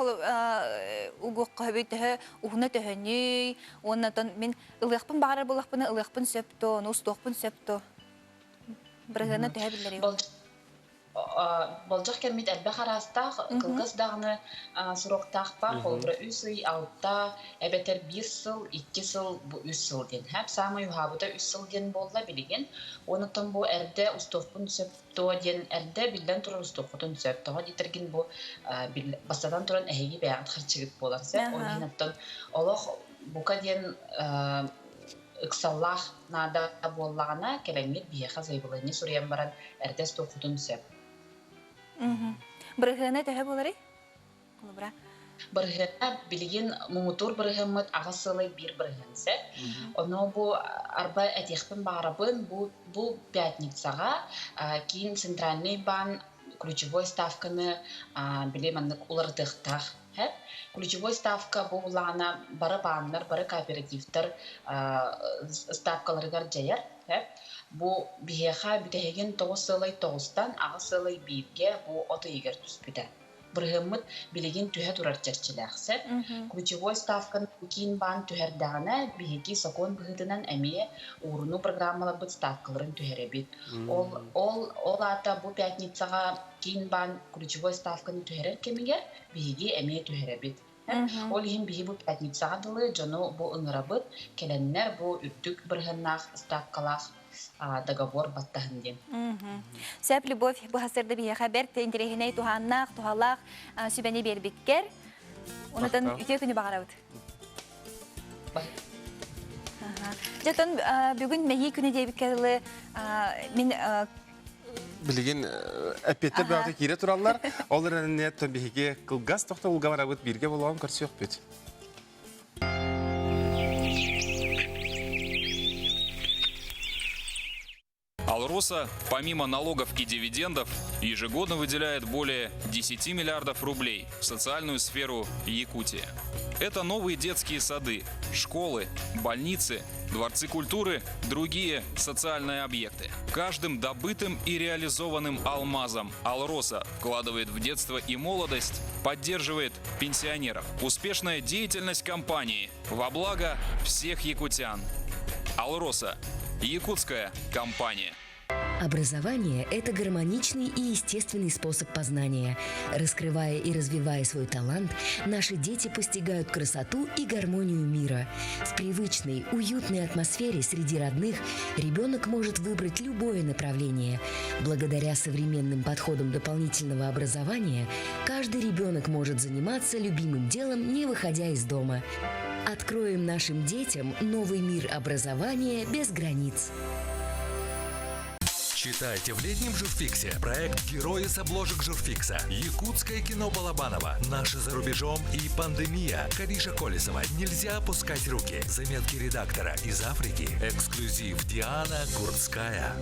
угуохха сөбүй төһө уһуна төһөнүй уонна оттон мин Ылыахпын баҕарар буоллахпына ылыахпын сөп дуо, ону устуохпун сөп дуо? Бырыһыана төһө биллэрий? Болдьох кэммит элбэх араастаах, кылгас даҕаны сроктаах баар, холобура үс ый, алта, эбэтэр биир сыл, икки сыл, бу үс сыл диэн. Хэп саамай уһаабыта үс сыл диэн буолла билигин. Онтон бу эрдэ устуохпун сөп дуо диэн эрдэ биллэн турар устуоххутун сөп. Тоҕо диэтэргин бу бастатан туран эһиги бэйэҕит харчыгыт буолар сөп. Ол иһин оттон олох бука диэн ыксаллаах наада буоллаҕына, кэлэҥҥит биһиэхэ заявление суруйан баран эрдэ устуоххутун сөп. Бырыһыана төһө буоларый? Холобура. Бырыһыана билигин муҥутуур бырыһыаммыт аҕыс сылай биир бырыһыан сөп. Ону бу арба этиэхпин баҕарабын, бу, бу пятницаҕа киин центральный баан ключевой ставканы били маннык уларытыахтаах Ключевой ставка бу былаана бары бааннар, бары кооперативтар ставкаларыгар дьайар. Бу биһиэхэ бүтэһигин тоҕус сыалай тоҕустан аҕыс сыалай бииргэ бу от ыйыгар түспүтэ. Бырыһыаммыт билигин түһэ турар чэрчилээх сөп. Ключевой ставканы киин баан түһэрдэҕинэ, биһиги сокуон быһыытынан эмиэ уурунуу программаларбыт ставкаларын түһэрэбит. Ол, ол, ол аата бу пятницаҕа киин баан ключевой ставканы түһэрэр кэмигэр биһиги эмиэ түһэрэбит. Ол иһин биһи бу пятницаҕа дылы дьону бу ыҥырабыт, кэлэннэр бу үрдүк бырыһыаннаах ставкалаах договор баттаһын диэн. Сөп, Любовь, бу хасырда биһиэхэ бэрт интэриэһинэй туһааннаах, туһалаах сүбэни биэрбиккэр. Онутан үтүө күнү баҕарабыт. Дьэ, бүгүн мэһии күнэ диэбиккэ дылы мин билигин эппиэттэр бөҕөтө киирэ тураллар. Ол эрэн биһиги кылгас тохтобулга барабыт бииргэ болоон көрсүөхпүт. Алроса, помимо налогов и дивидендов, ежегодно выделяет более 10 миллиардов рублей в социальную сферу Якутии. Это новые детские сады, школы, больницы, дворцы культуры, другие социальные объекты. Каждым добытым и реализованным алмазом Алроса вкладывает в детство и молодость, поддерживает пенсионеров. Успешная деятельность компании во благо всех якутян. Алроса – якутская компания. Образование – это гармоничный и естественный способ познания. Раскрывая и развивая свой талант, наши дети постигают красоту и гармонию мира. В привычной, уютной атмосфере среди родных ребенок может выбрать любое направление. Благодаря современным подходам дополнительного образования каждый ребенок может заниматься любимым делом, не выходя из дома. Откроем нашим детям новый мир образования без границ. Читайте в летнем журфиксе проект «Герои с обложек журфикса», Якутское кино Балабанова, «Наши за рубежом» и «Пандемия», Кариша Колесова «Нельзя опускать руки», заметки редактора из Африки, эксклюзив Диана Курцкая.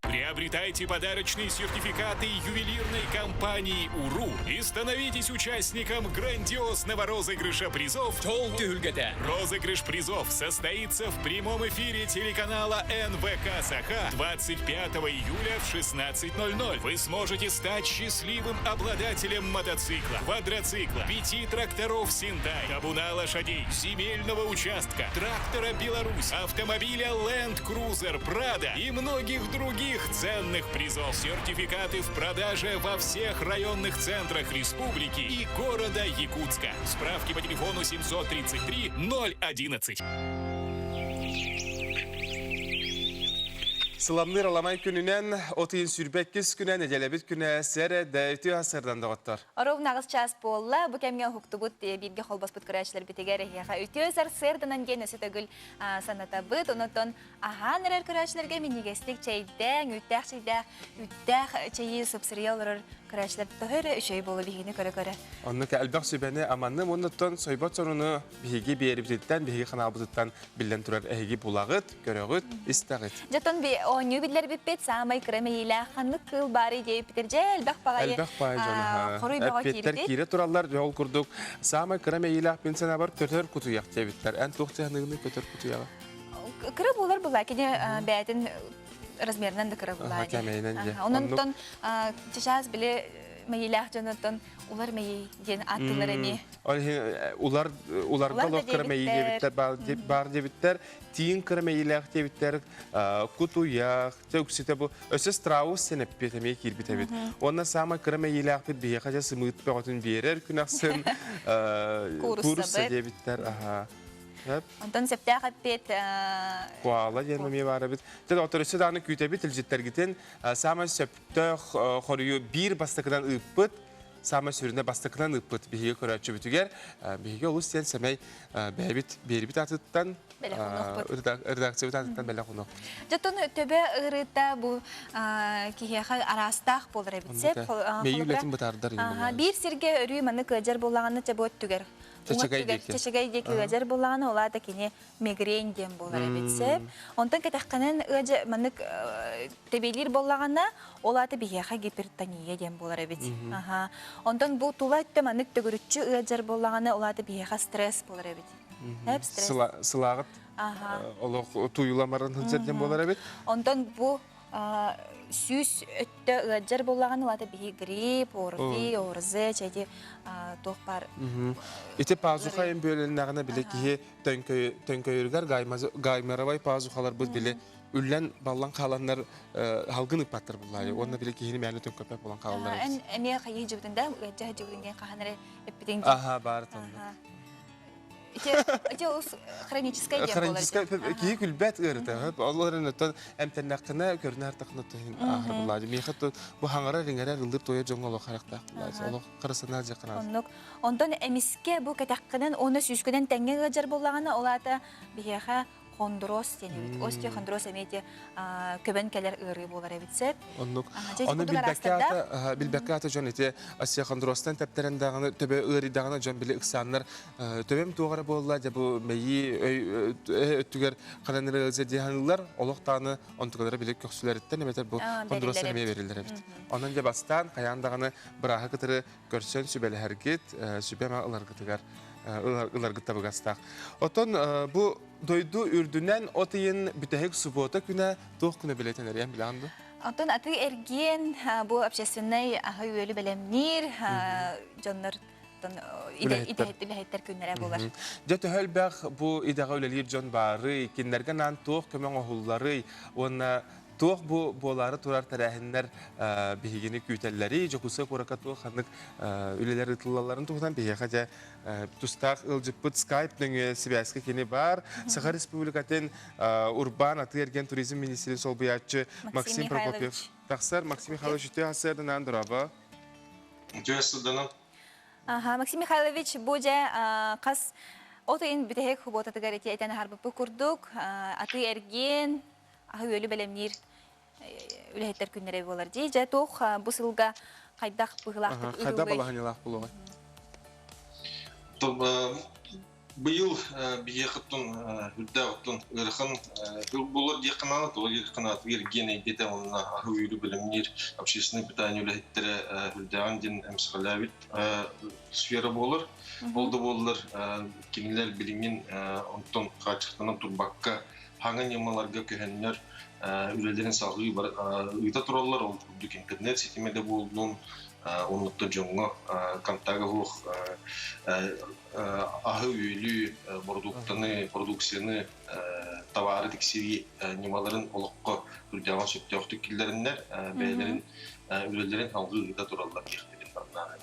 Приобретайте подарочные сертификаты ювелирной компании «Уру» и становитесь участником грандиозного розыгрыша призов Дьол түһүлгэтэ. Розыгрыш призов состоится в прямом эфире телеканала НВК «Саха» 25 июня. июля в 16.00 вы сможете стать счастливым обладателем мотоцикла, квадроцикла, пяти тракторов Синтай, табуна лошадей, земельного участка, трактора «Беларусь», автомобиля Land Cruiser Prado и многих других ценных призов. Сертификаты в продаже во всех районных центрах республики и города Якутска. Справки по телефону 733 011. Сыламныр аламай күнүнэн от ыйын сүүрбэккис күнэ нэдиэлэбит күнэ сэрэ үтүө сырдан доҕоттор. Ровно аҕыс чаас буолла. Бу кэмҥэ уһуктубут бииргэ холбоспут көрөөччүлэрбитигэр эһиэхэ үтүө сарсыарданан диэн өссө төгүл санатабыт. Онон аһаан эрэр көрөөччүлэргэ минньигэстик чэйдээн, үүттээх чэйдээх, үүттээх чэйи сыпсырыйа олорор көрөөччүлэр төһө эрэ үчүгэй буолу биһигини көрө-көрө. Оннук элбэх сүбэни аманным оннуттан сойбот соруну биһиги биэрибититтэн, биһиги ханаабытыттан биллэн турар эһиги булаҕыт, көрөҕүт, истэҕит. Дьэтон би оонньуу биллэрбиппит саамай кыра мэйиилээх ханнык кыыл баарый диэбиппитэр дьэ элбэх баҕайы Элбэх баҕайы дьон хоруй бөҕө эппиэттэр киирбит. киирэ тураллар. Дьэ ол курдук саамай кыра мэйиилээх мин санаабар көтөр кутуйах диэбиттэр. Эн туох дьаһаныгыный көтөр кутуйаҕа? Кыра буолар була кини бэйэтин размерынан да кыра була. Кэмэйинэн дьэ. Онон чычаас били мэйиилээх дьонуттан улар мэйии диэн ааттыылар эмиэ. Ол иһин улар уларга олох кыра мэйии диэбиттэр баар диэбиттэр, тииҥ кыра мэйиилээх диэбиттэр, кутуйах, үксүтэ бу өссө страус сэнэппиэт эмиэ киирбит эбит. Уонна саамай кыра мэйиилээхпит биһиэхэ дьэ сымыыт бөҕөтүн биэрэр күн ахсын куурусса диэбиттэр. Аха. Онтон сөптөөх эппиэт Куала диэн эмиэ баар эбит. Дьэ, доктор, өссө даҕаны күүтэбит илдьиттэргитин саамай сөптөөх хоруйу биир бастакынан ыыппыт саамай сүрүнэ бастакынан ыыппыт биһиги көрөөччүбүтүгэр биһиги олус диэн сэмэй бэйэбит биэрбит атыттан редакциябыт атыттан бэлэх уунуохпут. Дьоттон төбө ыарыыта бу киһиэхэ араастаах буолар эбит сеп. Мэйии үлэтин бытаардар. Биир сиргэ өрүү маны кыадьар буоллаҕына чэ бу өттүгэр. Чэчэгэй диэки. Чэчэгэй диэки ыадьар буоллаҕына улаата кини мигрень диэн буолар эбит сөп. Онтон кэтэххинэн ыадьа маннык тэбиэлиир буоллаҕына, ол аата биһиэхэ гипертония диэн буолар эбит. Аха. Онтон бу тула өттө маннык төгүрүччү ыадьар буоллаҕына, ол аата биһиэхэ стресс буолар эбит. Эп стресс. Сылааҕыт олох туйуламарын сылдьар диэн буолар эбит. Онтон бу сүүс өттө ыадьар буоллаҕына, ол аата биһи грипп, ОРВИ, ОРЗ, чэди туох баар. Ити пазуха эм бөлөннөҕүнэ били киһи төҥкөйөрүгэр гаймеровай пазухаларбыт били үллэн баллан хааланнар халгын ыппаттар буллаайы уонна били киһини мээнэ төҥкөппөт буолан хаалаллар эн эмиэ хайыы дьыбытын да ыадьа дьыбытын диэн хаһан эрэ эппитиҥ аха баар тонна ити олус хроническай диэн хроническай киһи күлбэт ыарыта ол эрэн оттон эмтэннэххинэ көрүнэ артахына туһун ааһар буллаайы миэхэ бу хаҥарар иҥэрэр ыллыр туойар дьоҥҥо олох харахтаах буллаайы олох харысанаа дьаханаат Оннук. Онтон эмискэ бу кэтэххинэн уонна сүүскүнэн тэҥҥэ ыалдьар буоллаҕына, ол аата биһиэхэ хондроз диэн эбит. Остеохондроз эмиэ ити көбөн кэлэр ыарыы буолар эбит сөп. Оннук. Ону билбэккэ аата, билбэккэ аата дьон ити остеохондрозтан тэптэрэн даҕаны төбө ыарыйдаҕына дьон били ыксааннар төбөм туох эрэ буолла дьэ бу мэйии өй өттүгэр ханан эрэ ыалдьа дии саныыллар олох даҕаны онтукалара били көхсүлэриттэн эбэтэр бу хондроз эмиэ бериллэр эбит. Онон дьэ бастаан хайаан даҕаны бырааһы кытары көрсөн сүбэлэһэргит, сүбэ ыларгытыгар ыларгыт табыгастаах. Оттон бу дойду үрдүнэн от ыйын бүтэһик суббота күнэ туох күнэ билэтин эриэн билэҕин дуо? Оттон аты эргиэн бу общественнай аһы-үөлү бэлэмниир дьоннор үлэһиттэр күннэрэ буолар. Дьэ төһө элбэх бу идэҕэ үлэлиир дьон баарый, кинилэргэ наан туох көмө оҥоһулларый уонна Туох бу буолаары турар тэрээһиннэр биһигини күүтэллэрий, Дьокуускай куоракка туох ханнык үлэлэр ыытыллалларын туһунан биһиэхэ дьэ тустаах ыалдьыппыт скайп нөҥүө сибээскэ кини баар. Саха Республикатын урбаан атыы-эргиэн туризм министрин солбуйааччы Максим Прокопьев тахсар. Максим Михайлович үтүө сарсыарданан дорообо. Үтүө сарсыарданан. Аха, Максим Михайлович, бу дьэ хас от ыйын бүтэһик субуотатыгар ити этэн аһарбыппыт курдук атыы-эргиэн аһы-үөлү бэлэмниир үлэһиттэр күннэрэ буолар дии. Дьэ туох бу сылга хайдах быһыылаахтык Хайдах балаһанньалаах буолуоҕай? Быйыл биһиэхэ оттон үрдээх оттон ыарахан сыл буолар диэххэ наада, тоҕо диэххэ наада эргиэн эйгэтэ уонна аһы-үөлү бэлэмниир общественное питание үлэһиттэрэ үрдээҕин диэн эмсэҕэлээбит сфера буолар. Ол да буоллар кинилэр билигин онтон хааччахтанан турбакка. Хаҥа ньымаларга көһөннөр үлэлэрин салгыы ыыта тураллар. Ол курдук интернет ситимэ да буоллун, оннуттан дьоҥҥо контага суох аһы-үөлү, бородууктаны, продукцияны, табаары тиксэрии ньымаларын олоххо үрдээҕин сөптөөхтүк киллэриннэр, бэйэлэрин үлэлэрин салгыы ыыта тураллар диэхтэрин бардаары.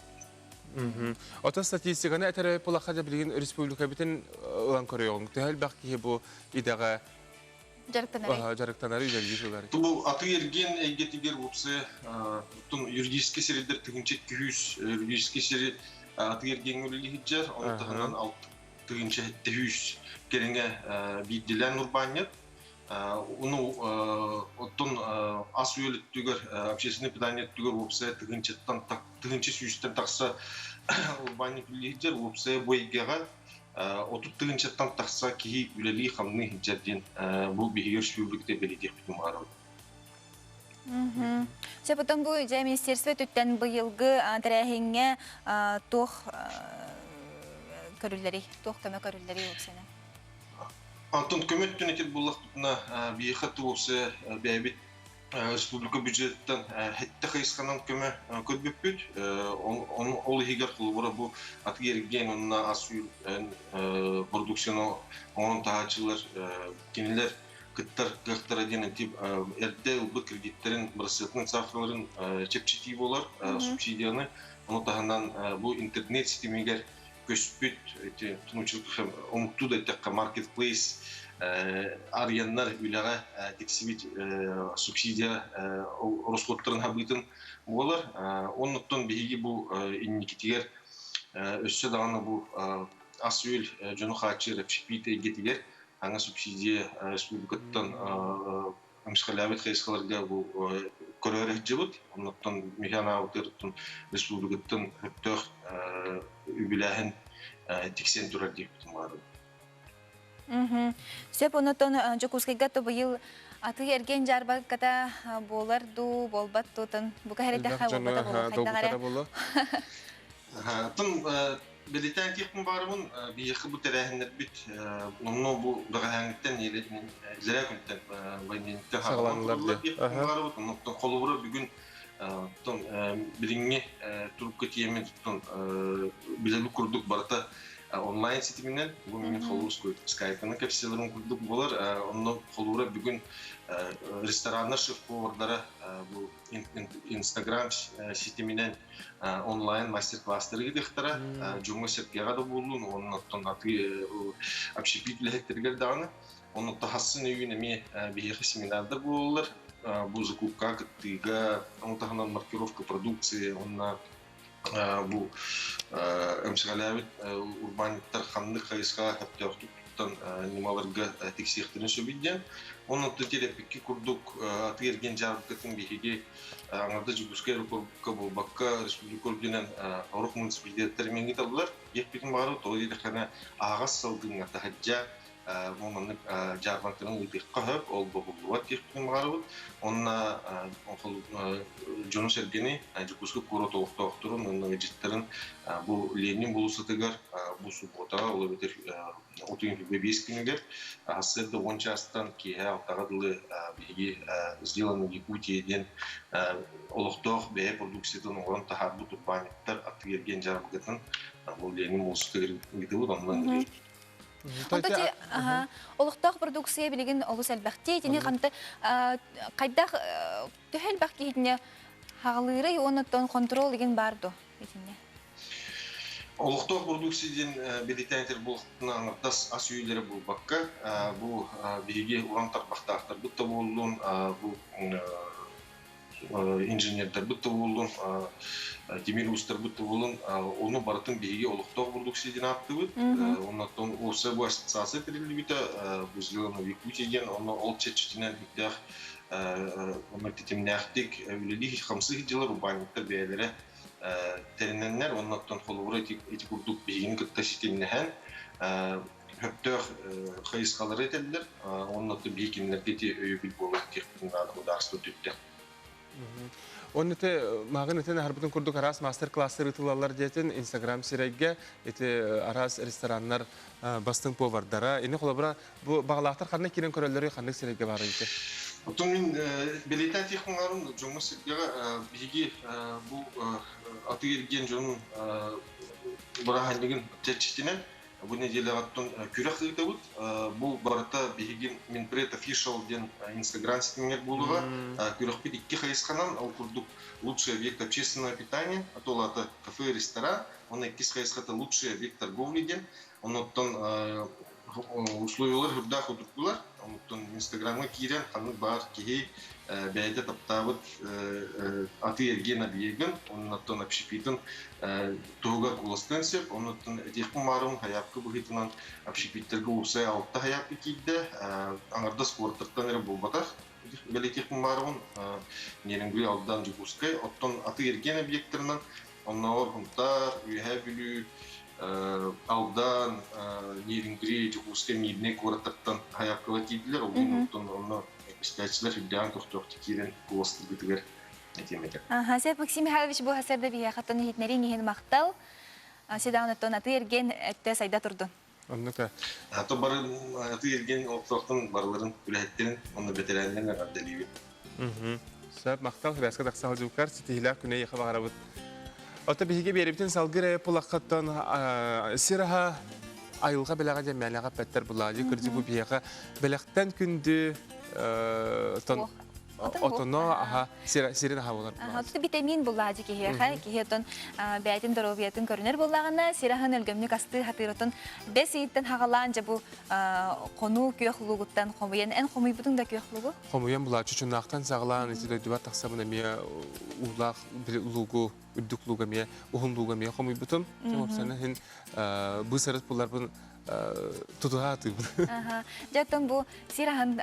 Оттон статистиканы этэр булахха да билигин республикабытын ылан көрүөҕүҥ. Төһө элбэх киһи бу идэҕэ дьарыктанары дьарыктанары үлэлии сылар. Бу атыы-эргиэн эйгэтигэр уопсайа оттон юридическай сирдэр тыһыынча 200 юридическай сири атыы-эргиэҥҥэ үлэлии сылдьар, ону таһынан 6 700 кэриҥэ биирдиилээн урбаанньыт. Ону оттон ас-үөл өттүгэр, общественное питание өттүгэр уопсайа тыһыынчаттан 1100-тэн тахса урбаанньыт үлэлии сылдьар, уопсайа бу эйгэҕэ 30 тыһыынчаттан тахса киһи үлэлии-хамныы сылдьар диэн бу биһиги өрөспүүбүлүкэтэ бэлиэтиэхпитин баҕарабыт. Сөп, оттон бу дьэ министерство өттүттэн быйылгы тэрээһиҥҥэ туох көрүллэрий, туох көмө көрүллэрий уопсайынан? Антон көмө өттүн этир буллахпытына, биһиэхэ уопсайа бэйэбит республика бюджеттан хэттэ хайысханан көмө көрбүппүт. Ол иһигэр холобура бу атыы-эргиэн уонна ас-үөл продукцияны оҥорон таһааччылар кинилэр кыттар кыахтара диэн тип эрдэ ылбыт кредиттэрин бырасыатынан ставкаларын чэпчэтии буолар субсидияны. Ону таһынан бу интернет ситимигэр көспүт омуктуу да эттэххэ маркетплейс арыйаннар үлэҕэ тиксибит субсидия ороскуоттарын хабыытын буолар. Оннуттан биһиги бу инникитигэр өссө даҕаны бу ас-үөл дьону хааччыйар общепит эйгэтигэр аңа субсидия республикаттан эмсэҕэлээбит хайысхаларга бу көрөөр сылдьыбыт. Оннуттан Михаил Аутырыттан республикаттан сөптөөх үбүлээһин тиксэн турар диэбитим баарын. Сөп, онотон Дьокуускайга то быйыл атыы эргиэн дьаарбаҥката буолар дуу, буолбат дуутун бука хэрэтэхэ буолбата буолуо хайдах эрэ. Тын бэлиэтээн тиэхпин баарыбын биһиэхэ бу тэрээһиннэрбит онно бу бэҕэһээҥҥиттэн илэрээ күнтэн войнениттэн саҕаланылар диэхпин баарыбыт. Оннуктан холобура бүгүн билиҥҥи турукка тиийэммит билэбит курдук барыта онлайн ситиминэн бу мин холуур скайпаны кэпсиэлэрин курдук буолар. Онно холуура бүгүн рестораннар шеф-повардара бу Инстаграм ситиминэн онлайн мастер-класстары ыытыахтара. Дьоҥҥо сэргэҕэ да буоллун, уонна оттон атыы общепит үлэһиттэригэр даҕаны. Онно таһассын өйүүн эмиэ биһиэхэ семинардар буолаллар. Бу закупка кыттыыга, ону таһынан маркировка продукции, уонна бу эмсэҕэлээбит урбаанньыттар ханнык хайысхаҕа сөптөөхтүк туттан ньымаларга тиксиэхтэрин сөбүй диэн. Онон терапикки курдук атыы-эргиэн дьаарбыкатын биһиги аҥарда Дьокуускай аэропорка буолбакка республика үрдүнэн орох муниципалитеттар эмиэ ыыталлар. Диэхпитин баҕарабыт, тоҕо диэтэххинэ аһаҕас салгыҥҥа таһырдьа бу маннык дьаарбаҥканы ыытыахха сөп, ол бобуллубат диэхпитин баҕарабыт. Уонна дьону-сэргэни Дьокуускай куорат олохтоохторун уонна ыалдьыттарын бу Ленин болуоссатыгар бу субуотаҕа, ол эбэтэр 35 күнүгэр сарсыарда 10 чаастан киэһэ 6-ҕа дылы биһиги «Сделано в Якутии» диэн олохтоох бэйэ продукциятын оҥорон таһаарбыт урбаанньыттар атыы-эргиэн дьаарбаҥкатын бу Ленин болуоссатыгар ыытыбыт, онно ыҥырыыбыт. Онто ти олохтоох продукция билигин олус элбэхтии. Итини ханта хайдах төһө элбэх киһитине хаҕалыырый уонна контрол игин бар ду итинне? Олохтоох продукция диэн бэлиэтээн этэр буоллахпытына аҥардас ас үөллэрэ буолбакка, бу биһиги уран тарбахтаахтарбыт да буоллун, бу инженердарбыт да буоллун, тимир уустарбыт да буоллун, ону барытын биһиги олохтоох продукция диэн ааттыыбыт. Оннуттан уопсай бу ассоциация тэриллибитэ, бу «Сделано в Якутии» диэн, онно ол чэрчитинэн үрдээх онно тэтимнээхтик үлэлии хамсыы сылдьалар урбаанньыттар бэйэлэрэ тэринэннэр, оннуттан холобура ити курдук биһигини кытта ситимнэһэн сөптөөх хайысхалары этэллэр, оннуттан биһи кинилэргэ ити өйөбүл буолар диэхпитин наада судаарыстыба түттэ. Онно ити мааҕын итин аһарбытын курдук араас мастер-класстар ыытыллаллар диэтин Инстаграм сирэйгэ ити араас рестораннар бастыҥ повардара. Ини холобура бу баҕалаахтар ханна киирэн көрөллөрүй ханнык сирэйгэ баарый ити? Оттон мин бэлиэтээн тиэхпин дьоҥҥо сиргэҕэ биһиги бу атыы-эргиэн дьонун бырааһынньыгын чэрчитинэн Бу нэдиэлэҕэ оттон күрэх ыытабыт. Бу барыта биһиги Минпред Official диэн Инстаграм ситимигэр буолуоҕа. Күрэхпит икки хайысханан, ол курдук лучший объект общественного питания, а то это кафе, ресторан, уонна иккис хайысхата лучший объект торговли диэн. Оннуттан условиялар үрдээх утурдулар. Оннуттан Инстаграмҥа киирэн ханнык баар киһи бэйэтэ таптаабыт атыы-эргиэн объегын, оннуттан общепитын туһугар куоластыан сөп. Оннуттан этиэхпин баарым хайаапка быһыытынан общепиттэргэ уопсай алта хайаапка киирдэ. Аҥардас куораттартан эрэ буолбатах. Бэлиэтиэхпин баарыбын Нерюнгри, Алдан, Дьокуускай. Оттон атыы-эргиэн объектарынан оннооҕор Сунтаар, Үөһээ Бүлүү, Алдан, Нерюнгри, Дьокуускай, Миирнэй куораттартан хайаапкалар киирдилэр. Ол оннуттан онно истээччилэр үрдээҕин көхтөөхтүк киирэн куоластыыргытыгар этиэм этэ. Аха, сеп Максим Михайлович бу хасарда биһиэхэ оттон иһитинэриҥ иһин махтал. Седаан оттон атыы-эргиэн өттө сайда турдун. Оннука. Ато бары атыы-эргиэн олохтоохтон барыларын үлэһиттэрин уонна бэтэрээннэрин эҕэрдэлиибин. Сөп, махтал, хибээскэ тахса сылдьыбыккар ситиһиилээх күнэ эйиэхэ баҕарабыт. Ото биһиги биэрибитин салгыр ээ пулаххаттан сир аһа айылҕа бэлэҕэ диэн мээнэҕэ эппэттэр булаадьы кырдьык бу биһиэхэ бэлэхтэн күндү тон отоно аха сирин аха болар Ото витамин булаадьы киһиэхэ киһи отон бэйэтин доруобуйатын көрүнэр буоллаҕына сир аһын өлгөмнүк астыы хатыыр отон бэс ыйыттан хаҕалаан дьэ бу хонуу күөх луугуттан хомуйан эн хомуйбутуҥ да күөх луугу хомуйан булааччы чуннаахтан саҕалаан ити дойдубар тахсабын эмиэ уулаах луугу үрдүк лууга эмиэ уһун лууга эмиэ хомуйбутум уопсайынан иһин быысарыт буларбын тутуһа атыыбын. Дьэ оттон бу сир аһын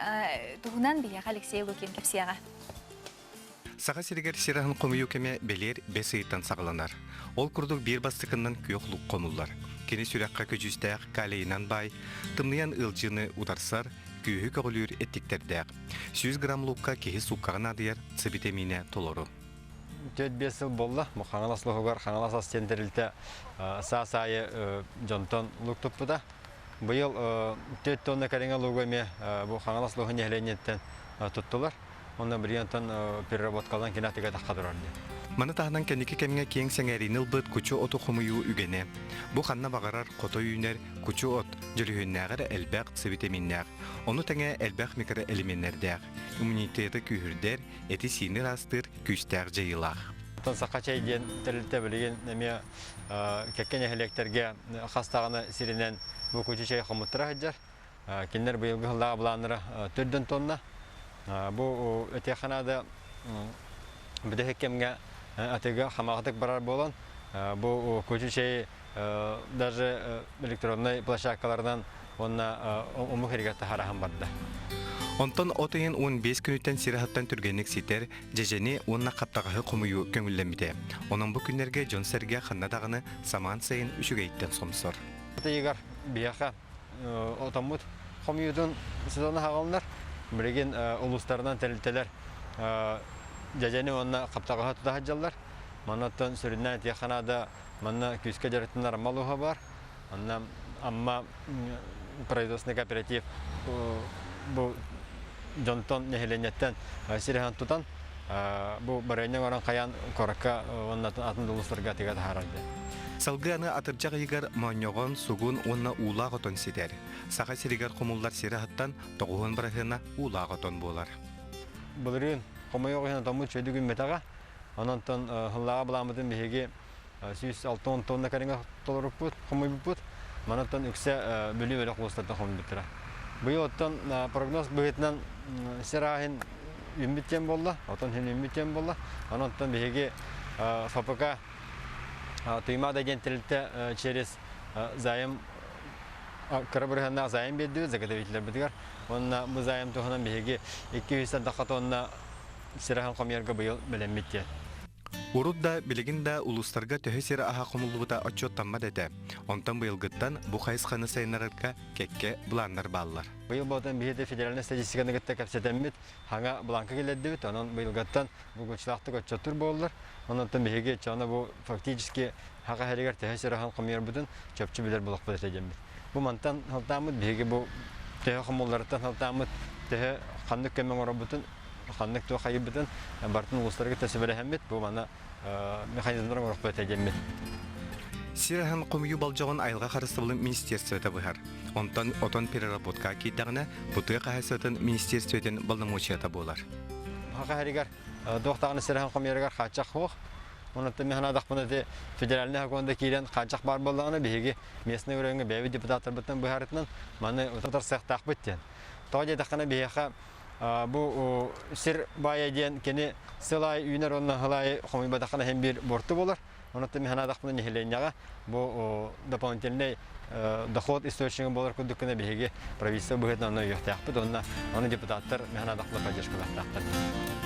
туһунан биһиэхэ Алексей Лукин кэпсиэҕэ. Саха сиригэр сир аһын хомуйуу кэмэ бэлиэр бэс ыйыттан саҕаланар. Ол курдук биир бастакыннан күөх лук хомуллар. Кини сүрэххэ көдьүүстээх калийынан баай, тымныйан ыалдьыыны утарсар, күүһү көҕүлүүр эттиктэрдээх. 100 грамм лукка киһи сууккаҕа наадыйар С битэмиинэ толору. 4-5 сыл буолла. Бу Хаҥалас луһугар Хаҥалас ас диэн тэрилтэ саас аайы дьонтон лук туппута. Быйыл 4 тонна кэриҥэ лугу эмиэ бу Хаҥалас луһун нэһилиэнньэттэн туттулар. Онно билигин переработкалаан кини атыга тахха турар диэн. Маны таһынан кэнники кэмҥэ киэҥ сэҥээриини ылбыт кучу оту хомуйуу үгэнэ. Бу ханна баҕарар хото үүнэр кучу от дьөлүһүөннээҕэр элбэх С витаминнээх, ону тэҥэ элбэх микроэлеменнэрдээх, иммунитеты күүһүрдэр, эти-сиини ыраастыыр күүстээх дьайыылаах. Оттон Саха чэй диэн тэрилтэ билигин эмиэ кэккэ нэһилиэктэргэ хас даҕаны сиринэн бу кучу чэй хомуттара сылдьар. Кинилэр быйылгы сыллааҕы былааннара төрдөн тонна. Бу этиэххэ наада бүтэһик кэмҥэ атыыга хамаҕатык барар буолан, бу кучу чэйи даже электроннай площадкаларынан уонна омук иһигэр таһараһан барда. Онтон от ыйын 15 күнүттэн сир аһыттан түргэнник ситэр дьэдьэни уонна хаптаҕаһы хомуйуу көҥүллэммитэ. Онон бу күннэргэ дьон-сэргэ ханна даҕаны самаан сайын үчүгэйиттэн сомсор. От ыйыгар биһиэхэ отоммут хомуйуутун сезона хаҕалынар. Билигин улуустарынан тэрилтэлэр дьэдьэни уонна хаптаҕаһы тута сылдьаллар. Маннаттан сүрүннээн этиэххэ наада, манна күүскэ дьарыктанар Амма улууһа баар. Онно Амма производственный кооператив бу дьонтон, нэһилиэнньэттэн сирэһэн тутан бу барыанньа оҥорон хайаан куоракка уонна атын улуустарга тыга таһаарар диэн. Салгыы аны атырдьах ыйыгар моонньоҕон, сугун уонна уулаах отон ситэр. Саха сиригэр хомуллар сир аһыттан тоҕуһун быраһыана уулаах отон буолар. Былырыын хомойуох иһин отоммут үчүгэйдик үүммэтэҕэ. Онон сыллааҕы былааммытын биһиги 160 тонна кэриҥэ толоруппут, хомуйбуппут. Манаттан үксэ Бүлүү бөлөх улуустартан хомуйбуттара. Быйыл оттон прогноз быһыытынан сир ааһын үүммүт диэн буолла, отон иһин үүммүт диэн буолла. Онон оттон биһиги ФПК Туймаада диэн тэрилтэ через займ кыра бырыһыаннаах займ биэрдибит заготовителлэрбитигэр. Уонна бу займ туһунан биһиги 200 тонна сир аһын хомуйарга быйыл бэлэммит диэн. Урут да, билигин да улуустарга төһө сир аһа хомуллубута отчуоттаммат этэ. Онтон быйылгыттан бу хайысханы сайыннарарга кэккэ былааннар бааллар. Быйыл буолтан биһиги федеральнай статистиканы кытта кэпсэтэммит, хаҥа бланка киллэрдибит, онон быйылгаттан булгуччулаахтык отчуоттуур буоллар. Онон биһиги чоно бу фактически хаха иһэригэр төһө сир аһын хомуйарбытын чопчу билэр буолуохпут этэ диэммит. Бу мантан сылтааммыт биһиги бу төһө хомулларыттан сылтааммыт төһө ханнык көмө оҥоробутун ханнык туох хайыйбытын барытын улуустарга кытта сүбэлэһэммит бу манна механизмнары оҥоруохпут этэ диэммит. Сир аһын хомуйуу болдьоҕун айылҕа харыстабылын министерствота быһар. Онтон отон переработкаҕа киирдэҕинэ, бу тыа хаһаайыстыбатын министерствотын боломуочуйата буолар. Хаха иһэригэр туох даҕаны сир аһын хомуйарыгар хааччах суох. Онон мин санаатахпына ити федеральнай сокуонда киирэн хааччах баар буоллаҕына биһиги местный уровеҥҥа бэйэбит депутаттарбытынан быһаарытынан маны утарсыахтаахпыт диэн. Тоҕо диэтэххинэ биһиэхэ Бу сир баайа диэн кини сыл аайы үүнэр уонна сыл аайы хомуйбатаххына иһин биир буорту буолар. Онон мин санаатахпына нэһилиэнньэҕэ бу дополнительный доход источнига буолар курдук гына биһиги правительство быһыытынан онно өйүөхтээхпит уонна ону депутаттар мин санаатахпына поддержкалаахтаахтар.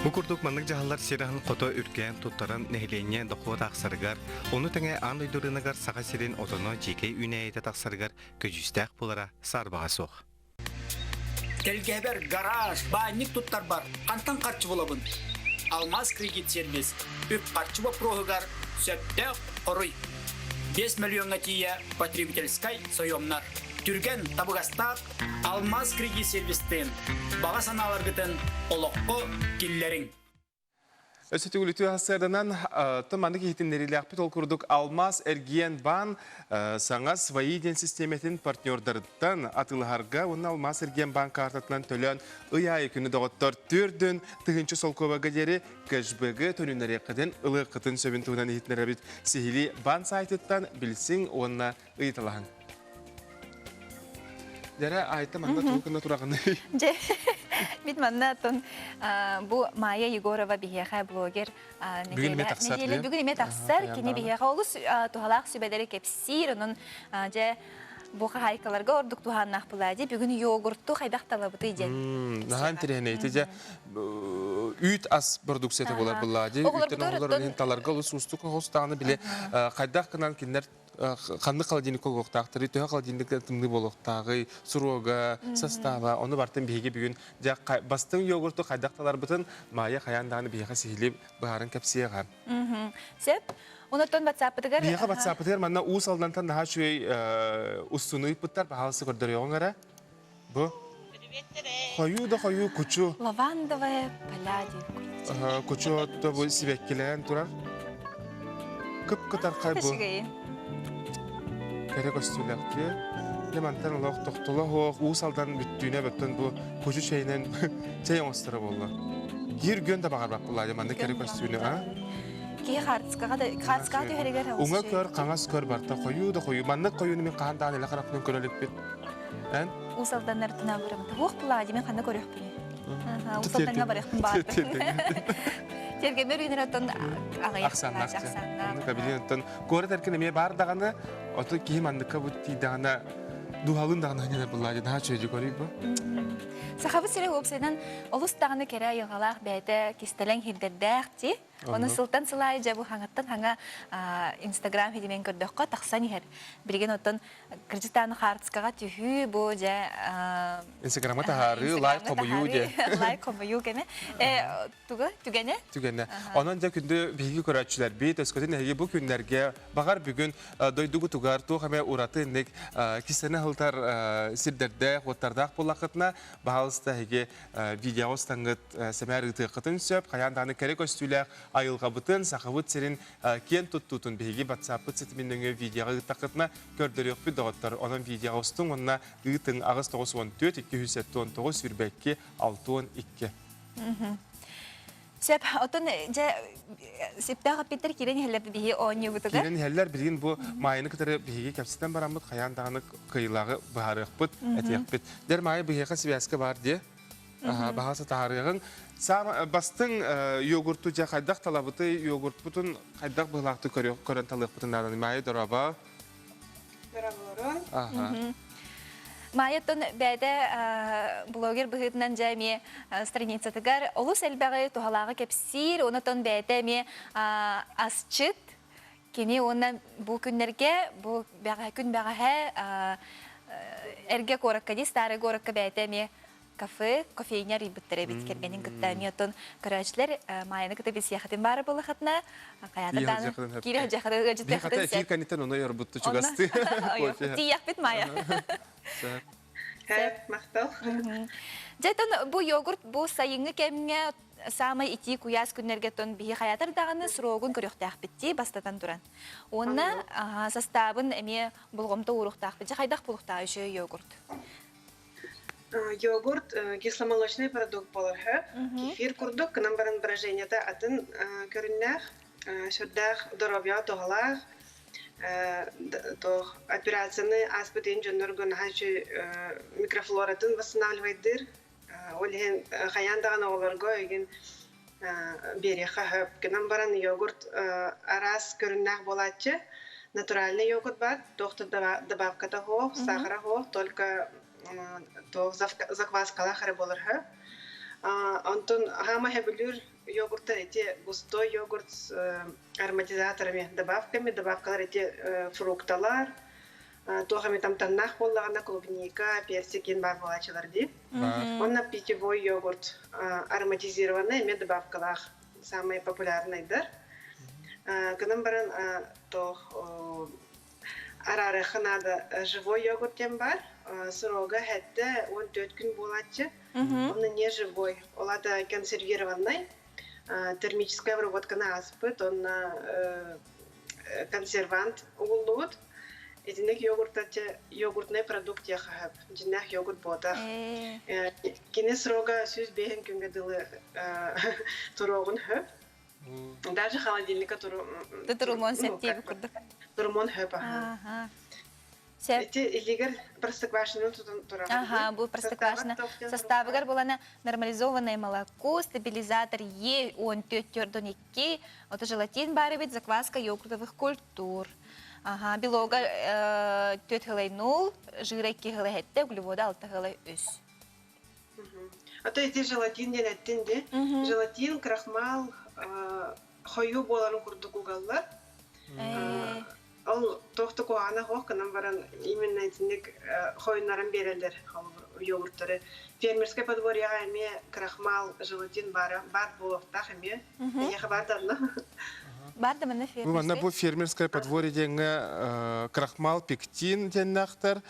Бу курдук маннык дьаһаллар сир аһын хото үргээн туттаран нэһилиэнньэ дохуот аахсарыгар, ону тэҥэ аан дойду рыногар Саха сирин отоно дьиикэй үүнээйитэ тахсарыгар көдьүүстээх буолара саарбаҕа суох. Тэлгэһэбэр гараж, баанньык туттарбар хантан харчы булабын? Алмаз кредит сервис үп-харчы боппуруоһугар сөптөөх хоруй. 5 мөлүйүөҥҥэ тиийэ потребительскай сойуомнар. Түргэн, табыгастаах Алмаз кредит сервистыын баҕа санааларгытын олоххо киллэриҥ. Өссө төгүл үтүө сарсыарданан тым маннык иһитиннэриилээхпит ол курдук Алмаз эргиэн баан саҥа свои диэн систиэмэтин партнердарыттан атыылаһарга уонна Алмаз эргиэн баан каартатынан төлөөн ый аайы күнү доҕоттор төрдүн тыһыынча солкуобайга диэри кэшбэги төнүннэриэххитин ылыаххытын сөбүн туһунан иһитиннэрэбит. Сиһилии баан сайтыттан билсиҥ уонна ыйыталаһыҥ. Дьэрэ, Айта манна тугу гына тураҕыный? Дьэ, бит манна оттон бу Майя Егорова биһиэхэ блогер Бүгүн эмиэ тахсар. Нэдиэлэ бүгүн эмиэ тахсар. Кини биһиэхэ олус туһалаах сүбэлэри кэпсиир. Онон дьэ бу хаһаайкаларга ордук туһааннаах буолаа дии. Бүгүн йогурту хайдах талабытый диэн. Наһаа интэриэһинэй. Ити дьэ үүт ас продукцията буолар буллаа дии. Үүттэн оҥоһуллар иһин таларга олус уустук оҕус даҕаны били хайдах гынан кинилэр ханнык холодильник буолуохтаахтарый, төһө холодильник тымныы буолуохтааҕый, суруога, састааба, ону бартын биһиги бүгүн дьэ бастыҥ йогурту хайдах таларбытын Майя хайаан даҕаны биһиэхэ сиһилии быһааран кэпсиэҕэ. Сөп. Онуттан ватсаппытыгар Биһиэхэ ватсаппытыгар манна Уус Алдантан наһаа үчүгэй устууну ыыппыттар, баһаалыста көрдөрүөҕүҥ эрэ. Бу хойуу да хойуу кучу. Лавандовая поля диэн Кучу отто бу сибэккилээн турар. Кып-кытархай бу. Кэрэ көстүүлэхтиэ. Дьэ мантан олох тохтоло суох Уус Алдан бүттүүнэ бөттөн бу кучу чэйинэн чэй оҥосторо буолла. Киир күөн да баҕарбат буолла дьэ маннык кэрэ көстүүнү а? Киһи хаартыскаҕа да хаартыскаҕа түһэригэр Уҥа көр, хаҥас көр барта хойуу да хойуу. Маннык хойууну мин хаһан даҕаны илэ харахпынан көрө иликпин. Эн? Уус Алданнар тунаабырым. Туох булаа, мин ханна көрүөхпүнүй? Уус Алдаҥҥа барыахпын баҕарбын. Тиэргэммэр үүнэр оттон аҕыйах Ахсааннаах. Ахсааннаах. Оттон куорат эркин эмиэ баар даҕаны, ото киһи манныкка бу тиийдэҕинэ дууһалыын даҕаны ханньанар буллаа дьэ наһаа үчүгэй көрүй бу. Сахабыт сирэ уопсайынан олус даҕаны кэрэ айылҕалаах бэйэтэ кистэлэҥ сирдэрдээх дии. Ону сылтан сыл аайы дьэ бу хаҥаттан хаҥа Инстаграм ситимин көрдөххө тахсан иһэр. Билигин оттон кырдьыктааны хаартыскаҕа түһүү бу дьэ Инстаграмҥа таһаарыы, лайк хомуйуу диэ. Лайк хомуйуу кэмэ. Тугу? Түгэнэ? Түгэнэ. Онон дьэ күндү биһиги көрөөччүлэрбит, өскөтүн эһиги бу күннэргэ баҕар бүгүн дойдугутугар туох эмэ ураты инник кистэнэ сылтар сирдэрдээх, уоттардаах буоллаххытына, баһаалыста эһиги видеоҕа устаҥҥыт сэмээр ыытыаххытын сөп. Хайаан даҕаны кэрэ көстүүлээх айылҕабытын, Сахабыт сирин киэн туттуутун биһиги WhatsApp-пыт ситимин нөҥүө видеоҕа ыыттаххытына көрдөрүөхпүт доҕоттор. Онон видеоҕа устуҥ уонна ыытыҥ 894 279 22 62. Сөп, оттон дьэ сөптөөх эппиттэр киирэн иһэллэр биһиги оонньуубутугар. Киирэн иһэллэр, билигин бу Маайаны кытары биһиги кэпсэтэн бараммыт хайаан даҕаны кыайыылааҕы быһаарыахпыт, этиэхпит. Дэр Маайа биһиэхэ сибээскэ баар диэ. Баһааса таһаарыаҕыҥ. Саама бастыҥ йогурту дьэ хайдах талабытый, йогуртпутун хайдах быһылаахтык көрөн талыахпытын нааданы. Маайа дорообо. Дорооболорун. Аха. Майаттан бэйэтэ блогер быһыытынан дьэ эмиэ страницатыгар олус элбэҕи туһалааҕы кэпсиир, онотон бэйэтэ эмиэ асчыт. Кини уонна бу күннэргэ, бу бэҕэһээ күн бэҕэһээ эргэ куоракка дии, старый городка бэйэтэ эмиэ кафе, кофейня арыйбыттар эбит кэргэнин кытта эмиэ оттон көрөөччүлэр Майаны кытта билсиэххитин баара буоллахытына хайаата даҕаны киирэ сылдьыаххытын ыалдьытыаххытын эфир кэнниттэн ону ойорбутту чугастыы кофе тиийэхпит Майа Сөп, махтал. Дьэ, бу йогурт бу сайыҥҥы кэмҥэ саамай итии куйаас күннэргэ тон биһи хайатар даҕаны срогун көрүөхтээхпит дии бастатан туран. Уонна састаабын эмиэ болҕомто ууруохтаахпыт. Дьэ, хайдах булуохтаах үчүгэй йогурт? Йогурт кисломолочный продукт буолар сөп. Кефир курдук, гынан баран брожениета атын көрүннээх, сүрдээх доруобуйаҕа туһалаах, туох операцияны ааспыт иһин дьоннорго наһаа үчүгэй микрофлоратын восстанавливайдыыр. Ол иһин хайаан даҕаны оҕолорго игин биэриэххэ сөп. Гынан баран йогурт араас көрүннээх буолааччы. Натуральный йогурт баар, туох да добавката суох, сахара суох, только туох закваскалаах эрэ буолар сөп. Онтон хаама сөбүлүүр йогурттар эти густой йогурт с ароматизаторами, добавками, добавкалар эти фрукталар, туох эмит амтаннаах буоллаҕына клубника, персик иин баар буолааччылар дии. Уонна питьевой йогурт ароматизированный эмиэ добавкалаах самый популярныйдар. Гынан баран туох араарыахха наада живой йогурт диэн баар. Срога хэттэ 14 күн буолааччы. Онно не живой. Ол аата консервированный. Термическая обработканы ааспыт, онно консервант угуллубут. Итинник йогуртачы йогуртный продукт диэхэ дьиннээх йогурт буотах. Кини срога 105 күҥҥэ дылы туруоҕун хөп. Даже холодильника туру... Турумон септиэби курдук. Турумон хөп, аха. Ити илигэр простоквашино тутан турар. Ага, бу простоквашино. Составыгар булана нормализованное молоко, стабилизатор Е, он 4,2, это желатин баар эбит, закваска йогуртовых культур. Ага, белога 4 хылай 0, жира 2 хылай 7, углевода 6 хылай 3. А то ити желатин диэн эттин ди. Желатин, крахмал, хойуу буоларын курдук угаллар. Ол туох да куһаҕана суох гынан баран именно итинник хойуннаран биэрэллэр йогурттары. Фермерскэй подворьеҕа эмиэ крахмал, желатин баара баар буолуохтаах эмиэ. Эйиэхэ баар да онно? Бар да манна Бу манна фермерскэй. бу фермерское подворье диэҥҥэ крахмал, пектин диэннээхтэр,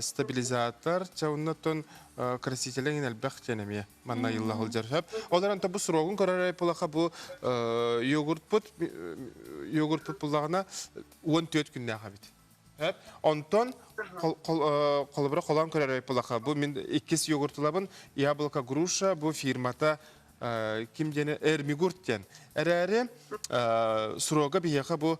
стабилизатор, чэ оннотон красителеҥин элбэх диэн эмиэ манна ыйылла сылдьар сөп. Ол эрэн бу срогун көрөр пулаха бу йогуртпут йогуртпут буллаҕына 14 күннээх эбит. Сөп. Онтон холобура холоон көрөр пулаха бу мин иккис йогуртулабын яблоко груша бу фирмата ким диэни Эрмигурт диэн. Эрээри срога биһиэхэ бу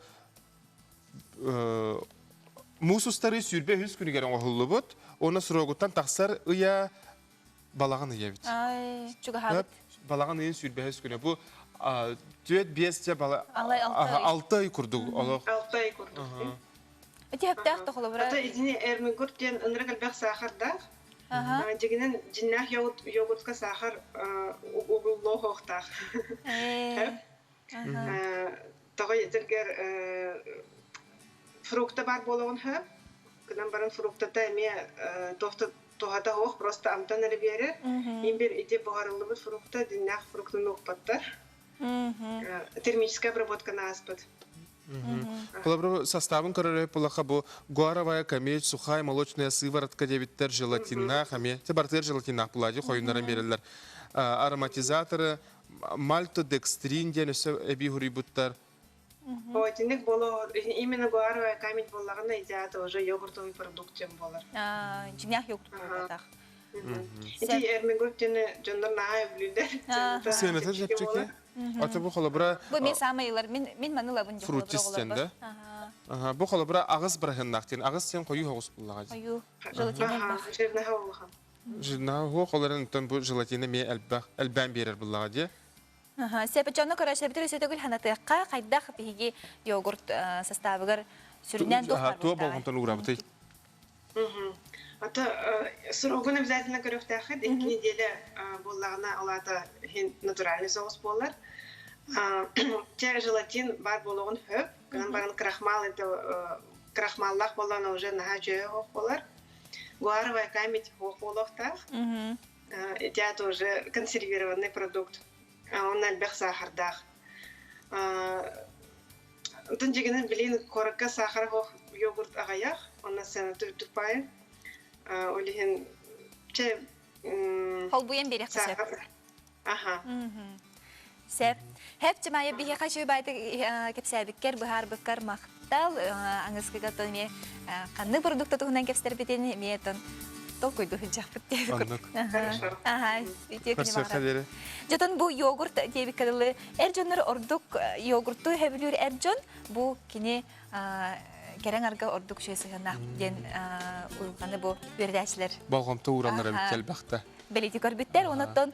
муус устары 23 күнүгэр оҥоһуллубут. Уонна срогуттан тахсар ыйа балаҕан ыйа эбит. Ай, чугаһаабыт. Балаҕан ыйын 25 күнэ. Бу түөрт биэс дьэ алта ый курдук олох. Алта ый курдук. Ити хөптөөх да холобура. Ата итини Эрмигурт диэн ынырык элбэх саахардаах. Дьигинэн дьиннээх йогуртка саахар угуллуо суохтаах. Тоҕо этэргэр фрукта баар буолуоҕун сөп. Гынан баран фруктата эмиэ туох да туһата суох, просто амтан эрэ биэрэр. Имбирь ити буһарыллыбыт фрукта, дьиннээх фруктаны укпаттар. Термическая обработканы ааспыт. Холобур, составын көрөр булаха бу гуаровая камедь, сухая молочная сыворотка диэбиттэр желатиннаах эмиэ. Те бартыгар желатиннаах булади хойуннаран биэрэллэр. Ароматизаторы мальтодекстрин диэн өссө эбии хуруйбуттар. Итинник боло именно гуаровая камедь буоллаҕына идеята уже йогуртовый продукт диэн буолар. Дьиҥнээх йогурт буолбатах. Ити Эрмигурт диэни дьоннор наһаа өбүлүүллэр. Сыаната чэпчэки. Ата бу холобура Бу мен самый ылар мин мин маны ылабын дьон фрутис диэн да. Аха бу холобура аҕыс бырыһыннаах диэн аҕыс диэн хойуу хоҕус буллаҕа дии. Хойуу желатин элбэх. Жирнаха улахан. Жирнаха хуох олорон онтон бу желатина эмиэ элбэх элбээн биэрэр буллаҕа дии. Аха, Сепечонно көрөөччүлэрбитин өссө төгүл ханатыахха хайдах биһиги йогурт составыгар сүрүннээн туох Туох болҕомтону уурабытый? Ото срогун обязательно көрүөхтээххит. Икки неделя буоллаҕына, ол аата иһин натуральный соус буолар. Чэ, желатин баар буолуоҕун сөп. Гынан баран крахмал это крахмаллаах буоллаҕына уже наһаа үчүгэй оһох буолар. Гуаровая камедь оһох буолуохтаах. Ити аата уже консервированный продукт. Онно элбэх саахардаах. Онтон дьигинэн билин куоракка саахара суох йогурт аҕыйах, онно сыаната үрдүк баайы. Ол иһин чэ Холбуйан биэриэххэ сөп. Аха. Сөп. Хэп Чымаайа биһиэхэ үчүгэй баайдык кэпсээбиккэр, быһаарбыккар махтал. Аҥыскыга тон эмиэ ханнык продукта туһунан кэпсэтэрбитин эмиэ тон толкуйду сылдьахпыт диэбит курдук. Аха. Үтүө күнү Дьотон бу йогурт диэбиккэ дылы эр дьоннор ордук йогурту сөбүлүүр эр дьон бу кини кэрэҥ арга ордук үчүгэй сыһыаннаах диэн уйулҕаны бу үөрэтээччилэр болҕомто уураллар эбит элбэхтэ. Бэлиэтии көрбүттэр. Онон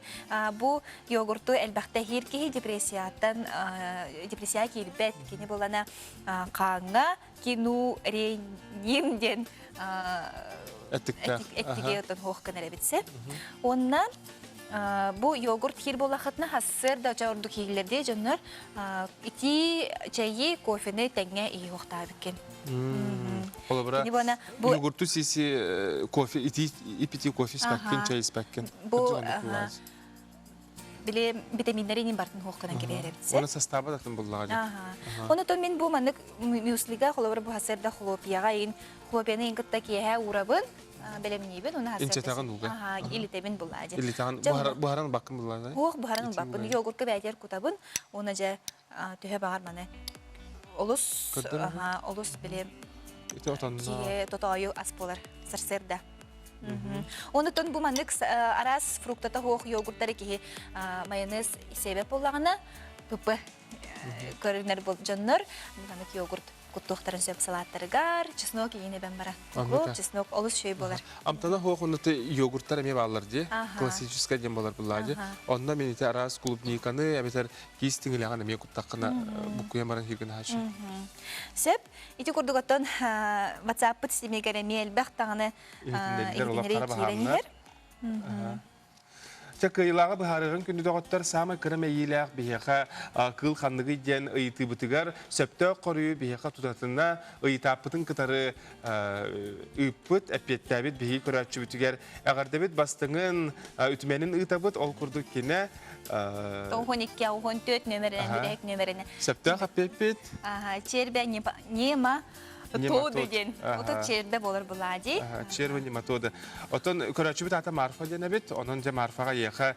бу йогурту элбэхтэ иһиир киһи депрессияттан депрессияҕа киирбэт. Кини булана хааҥҥа кину ренин диэн эттиги отон хуох гынар эбитсе. Онна бу йогурт хир буолахытына хассыр да ордук хииллерде дьоннор ити чайы кофены тэҥҥэ иһиохтаабыккин. Холобура, йогурту сиси кофе ити ипити кофе испэккин, чай испэккин. Бу били витаминнары инин бартын хуохканан кэбиһэрэбит. Оны састаба датын буллаҕа. Оны то мен бу маннык мюслига холобура бу хасырда хлопьяга ин хлопьяны ин кытта киэһэ уурабын бэлэмниибин уну Инчэтэҕин ууга. Аха, илитэбин буллаа дьэ. Илитэҕин буһаран баккын буллаа. Хуох буһаран баппын. Йогуртка бээтер кутабын. Уна дьэ төһө баҕар маны олус олус били киһи тотоойу ас буолар сарсыарда. Онутун бу маннык араас фруктата хуох йогурттары киһи майонез сиэбэт буоллаҕына ПП көрүнэр дьоннор маннык йогурт куттуохтарын сөп салааттарыгар чеснок иин эбэн бара. Укроп, чеснок олус үчүгэй буолар. Амтана хуох оннуты йогурттар эмиэ бааллар дии. Классическай диэн буолар буллаа дии. Онно мен ити араас клубниканы эбэтэр киис тиҥилэҕин эмиэ куттаххына буккуйан баран хиргин хаачы. Сөп. Ити курдук оттон WhatsApp-пыт ситимигэр эмиэ элбэх даҕаны иһитиннэрилэр киирэн иһэр. Чэ, кыайыылааҕы быһаарыаҕын күндү доҕоттор, саамай кыра мэйиилээх биһиэхэ кыыл ханныгый диэн ыйытыыбытыгар сөптөөх хоруйу биһиэхэ тутатына ыйытааппытын кытары ыыппыт, эппиэттээбит биһиги көрөөччүбүтүгэр эҕэрдэбит бастыҥын, үтүмэнин ыытабыт. Ол курдук кинэ 92 14 нөмеринэн бүтэһик нөмеринэн. Сөптөөх эппиэппит. Чербэ нема Тоды диэн. Ото чербэ болар булади. Червэ нематоды. Отон көрөөччүбүт аата Марфа диэн эбит. Онон дьэ Марфаҕа иэхэ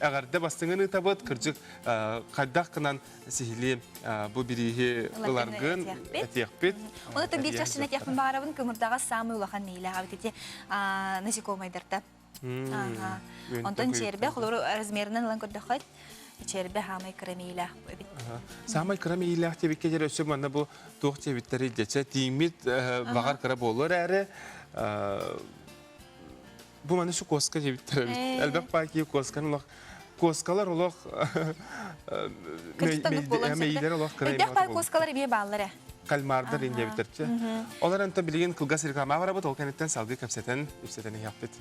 эҕэрдэ бастыҥын ыытабыт. Кырдьык хайдах гынан сиһилии бу бирииһи ыларгын этиэхпит. Оны биир чахчыны этиэхпин баҕарабын кымырдаҕас саамай улахан миилээх эбит ити насекомайдарта. Онтон чербэ холору размерынан ылан көрдөххө чербэ хаамай кыра миилээх эбит. Саамай кыра миилээх диэбиккэ диэри өссө манна бу туох диэбиттэрий дечэ тииҥмит баҕар кыра буолуор эрээри бу маны шу куоска диэбиттэр эбит. Элбэх баай куосканы олох куоскалар олох мэйиилэр олох кыра Элбэх баай куоскалар эмиэ бааллар ээ. Кальмардар ин диэбиттэрчи. Олар онтон билигин кылгас реклама барабыт, ол кэнниттэн салгыы кэпсэтэн, үпсэтэн иһиэхпит.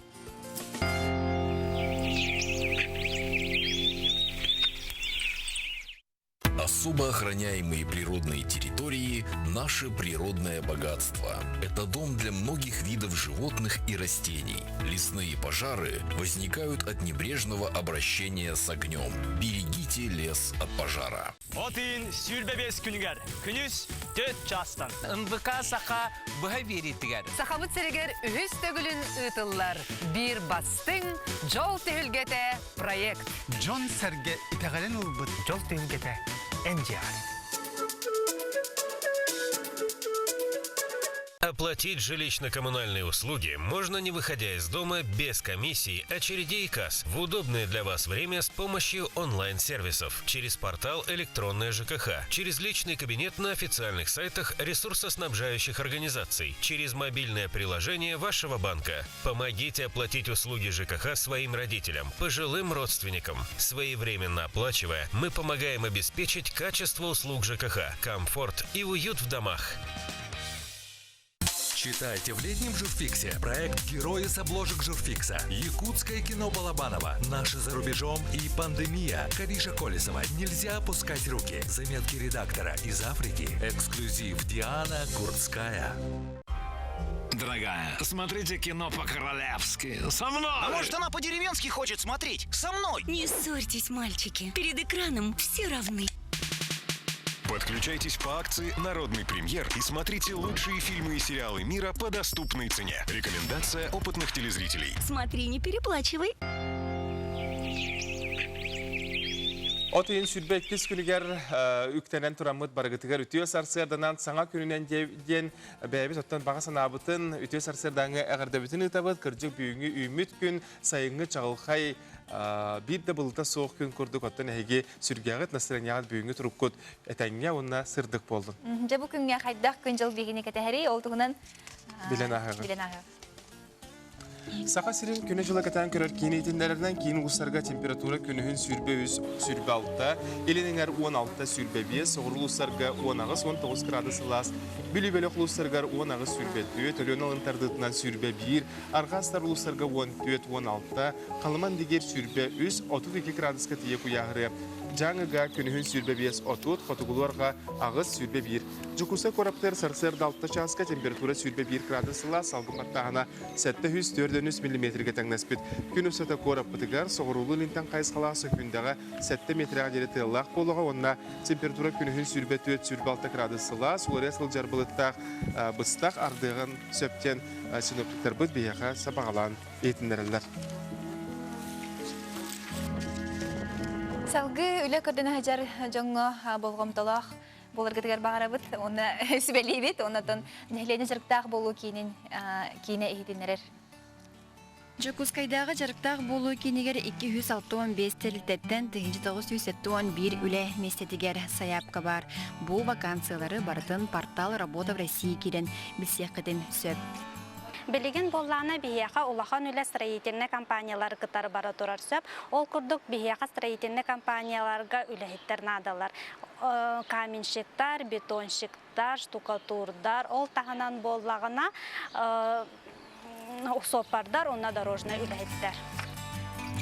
Особо охраняемые природные территории – наше природное богатство. Это дом для многих видов животных и растений. Лесные пожары возникают от небрежного обращения с огнем. Берегите лес от пожара. От ыйын 25 күнүгэр күнүс 4 чаастан. НВК Саха быһа биэриитигэр. Сахабыт сиригэр үһүс төгүлүн ыытыллар биир бастыҥ дьол түһүлгэтэ проект. Дьон-сэргэ итэҕэлин ылбыт дьол түһүлгэтэ NGR. Оплатить жилищно-коммунальные услуги можно не выходя из дома без комиссий, очередей и касс в удобное для вас время с помощью онлайн-сервисов через портал «Электронная ЖКХ», через личный кабинет на официальных сайтах ресурсоснабжающих организаций, через мобильное приложение вашего банка. Помогите оплатить услуги ЖКХ своим родителям, пожилым родственникам. Своевременно оплачивая, мы помогаем обеспечить качество услуг ЖКХ, комфорт и уют в домах. Читайте в летнем журфиксе проект «Герои с обложек журфикса», Якутское кино Балабанова, «Наши за рубежом» и «Пандемия», Кариша Колесова, «Нельзя опускать руки», заметки редактора из Африки, эксклюзив Диана Курцкая. Дорогая, смотрите кино по-королевски. Со мной! А может, она по-деревенски хочет смотреть? Со мной! Не ссорьтесь, мальчики. Перед экраном все равны. Подключайтесь по акции «Народный премьер» и смотрите лучшие фильмы и сериалы мира по доступной цене. Рекомендация опытных телезрителей. Смотри, не переплачивай. От ыйын 22 күнүгэр үктэнэн тураммыт барыгытыгар үтүө сарсыарданан саҥа күнүнэн диэн бэйэбит оттон баҕа санаабытын үтүө сарсыардааҥы эҕэрдэбитин ыытабыт. Кырдьык бүгүҥҥү үүммүт күн сайыҥҥы чаҕылхай биир да былыта суох күн курдук оттон эһиги сүргэҕит настроениеҕыт бүгүҥҥү туруккут этэҥҥэ уонна сырдык буоллун. Дьэ бу күҥҥэ хайдах күн-дьыл биһигини кэтэһэрий ол туһунан билэн ааһыаҕыҥ. Билэн ааһыаҕыҥ. Саха сирин күнү-дьылы кэтээн көрөр киин иһитиннэрэринэн киин улуустарга температура күнүһүн 23 26, илин эҥэр 16 25, соҕуруу улуустарга 18 19 градус сылаас, Бүлүү бөлөх улуустарыгар 18 24, Өлүөнэ алын тардыытынан 21, Арҕаа сытар улуустарга 14 16, Халыман дигиэр 23 32 градуска тиийэ куйааһырыа. Дьааҥыга күнүһүн 25 30, хотугулуу-арҕаа 8 21. Дьокуускай куораттыгар сарсыарда 6 чааска температура 21 градус сылаас, салгын баттааһына 743 миллиметргэ тэҥнэспит. Күн устата куораппытыгар соҕуруулуу илинтэн хайысхалаах сөкүүндэҕэ 7 метрэҕэ диэри тыаллаах буолуоҕа уонна температура күнүһүн 24-26 градус сылаас, уларыйа сылдьар былыттаах быстах ардыаҕын сөп диэн синоптиктарбыт биһиэхэ сабаҕалаан иһитиннэрэллэр. Салгыы үлэ көрдөнө сылдьар дьоҥҥо болҕомтолоох буоларгытыгар баҕарабыт уонна сүбэлиибит. Оннотон нэһилиэнньэ дьарыктаах буолуу киинин киинэ иһитиннэрэр. Дьокуускайдааҕы дьарыктаах буолуу киинигэр 265 тэрилтэттэн 1971 үлэ миэстэтигэр сайаапка баар. Бу вакансиялары барытын портал «Работа в России» киирэн билсиэххитин сөп. Билигин буоллаҕына биһиэхэ улахан үлэ строительнай компаниялары кытары бара турар сөп. Ол курдук биһиэхэ строительнай компанияларга үлэһиттэр наадалар. Каменщиктар, бетонщиктар, штукатурдар, ол таһынан буоллаҕына суоппардар уонна дорожнай үлэһиттэр.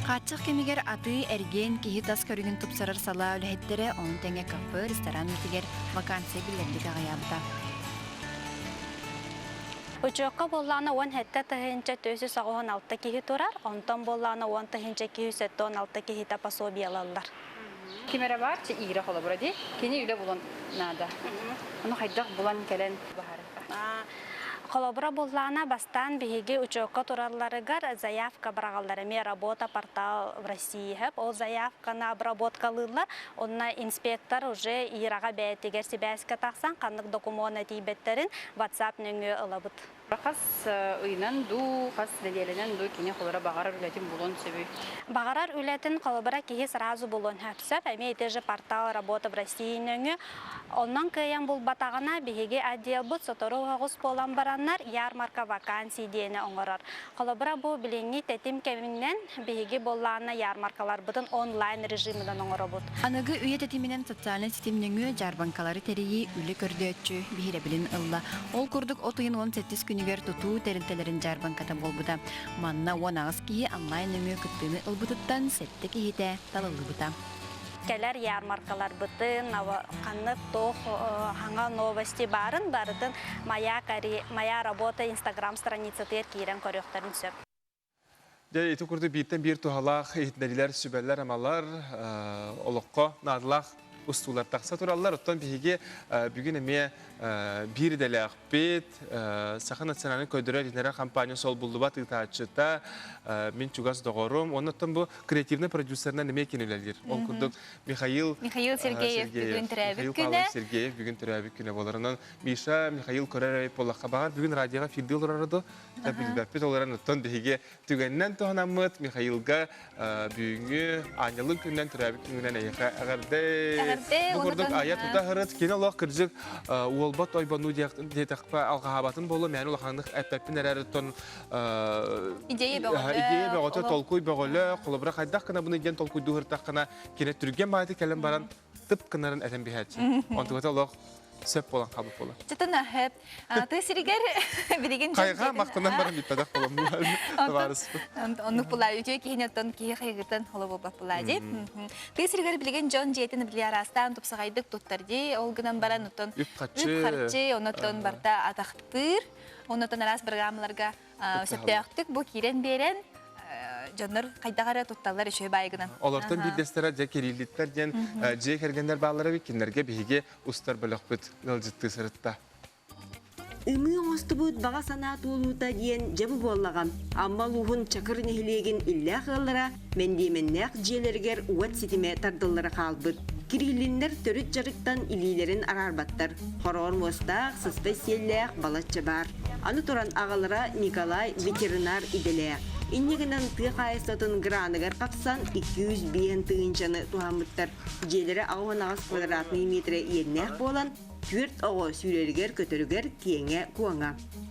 Хааччах кэмигэр атыы-эргиэн киһи тас көрүҥүн тупсарар салаа үлэһиттэрэ, ону тэҥэ кафе, ресторан үлэтигэр вакансия биллэрдик аҕыйаабыта. Учуокка буоллаҕына 17 тыһыынча 486 киһи турар, онтон буоллаҕына 10 тыһыынча 276 киһитэ пособие ылаллар. Ким эрэ баар, Ира холобура дии, кини үлэ булан наада. Ону хайдах булан кэлэн баһарыта? Холобура буоллаҕына, бастаан биһиги учуокка туралларыгар заявка быраҕаллар эмиэ работа портал в России ол заявканы обработкалыыллар, онно инспектор уже Ираҕа бэйэтигэр сибээскэ тахсан ханнык докумуона тиийбэттэрин WhatsApp нөҥүө ылабыт. Хас ыйынан дуу, хас нэдиэлэнэн дуу кини холобура баҕарар үлэтин булуон сөбүй? Баҕарар үлэтин холобура киһи сразу булуон сөп. Эмиэ ити же портал «Работа в России» нөҥүө. Онон кыайан булбатаҕына, биһиги отделбыт сотору оҕус буолан бараннар ярмарка вакансий диэни оҥорор. Холобура, бу билиҥҥи тэтим кэминэн биһиги буоллаҕына ярмаркаларбытын онлайн режиминэн оҥоробут. Аныгы үйэ тэтиминэн социальнай ситим нөҥүө дьаарбаҥкалары тэрийии үлэ көрдөөччү биһирэбилин ылла. Ол курдук от ыйын 18 күнүгэр тутуу тэрилтэлэрин дьаарбаҥката буолбута. Манна 18 киһи онлайн нөҥүө кыттыыны ылбытыттан сэттэ киһитэ талыллыбыта. Кэлэр ярмаркаларбытын, ханнык туох хаҥа новости баарын барытын Моя, Моя работа инстаграм страницатыгар киирэн көрүөхтэрин сөп. Дьэ, ити курдук бииртэн биир туһалаах иһитиннэриилэр, сүбэлэр-амалар олоххо наадалаах устуулар тахса тураллар. Оттон биһиги бүгүн эмиэ биир идэлээхпит, Саха национальнай көрдөрөр-иһитиннэрэр компания солбуллубат ыытааччыта, мин чугас доҕорум. Оннуттан бу креативный продюсерынан эмиэ кини үлэлиир. Ол курдук Михаил Михаил Сергеев бүгүн төрөөбүт күнэ. Сергеев бүгүн төрөөбүт күнэ буолар. Онон Миша, Михаил көрөр эбит буоллахха баҕар бүгүн радиоҕа эфирдии олорор дуо? Билбэппит олорон оттон биһиги түгэнинэн туһанаммыт Михаилга бүгүҥҥү аанньалын күнүнэн төрөөбүт күнүнэн эйиэхэ эҕэрдэ! Эҕэрдэ! Бу курдук айа тута сырыт кини олох кырдьык уолбат ойбонуу диэтэхпэ алҕаһаабатын буолуо мээнэ улаханнык эппэппин эрээри оттон идея бөҕөлөөх идея бөҕөтө толкуй бөҕөлөөх холобура хайдах гына диэн толкуйдуу сырыттаххына кини түргэн баайты кэлэн баран тып гынарын этэн биһээччи онтугата олох. Сөп буолан хаалбыт буолар. Чытын аһып. Тыы сиригэр билигин Хайҕа махтанан баран бүппэтэх буолан табаарыспыт. Оннук була үтүө киһини оттон киһи хайгытын холо буолбат була дии. Тыы сиригэр билигин дьон дьиэтин били араастаан тупсаҕайдык туттар дии. Ол гынан баран оттон үп-харчы, оннуттан барта атахтыыр. Оннуттан араас программаларга сөптөөхтүк бу киирэн биэрэн дьоннор хайдах эрэ тутталлар үчүгэй баайгынан. Олортон биирдэстэрэ дьэ Кириллиттэр диэн дьиэ кэргэннэр бааллара эбит. Кинилэргэ биһиги устар бөлөхпүт ыалдьыттыы сырытта. Ымыы оҥостубут баҕа санаа туолуута диэн дьэ бу буоллаҕа. Амма улууһун Чакыр нэһилиэгин иллээх ыаллара мэндиэмэннээх дьиэлэригэр уот ситимэ тардыллара хаалбыт. Кириллиннэр төрүт дьарыктан илиилэрин араарбаттар. Хороон муостаах, сыспай сиэллээх балачча баар. Аны туран аҕалара Николай ветеринар идэлээх. Инньэ гынан тыа хаһаайыстыбатын граныгар хапсан 205 тыһыынчаны туһаммыттар. Дьиэлэрэ 88 квадратный метрэ иэннээх буолан, түөрт оҕо сүүрэригэр-көтөрүгэр киэҥэ-куоҥа.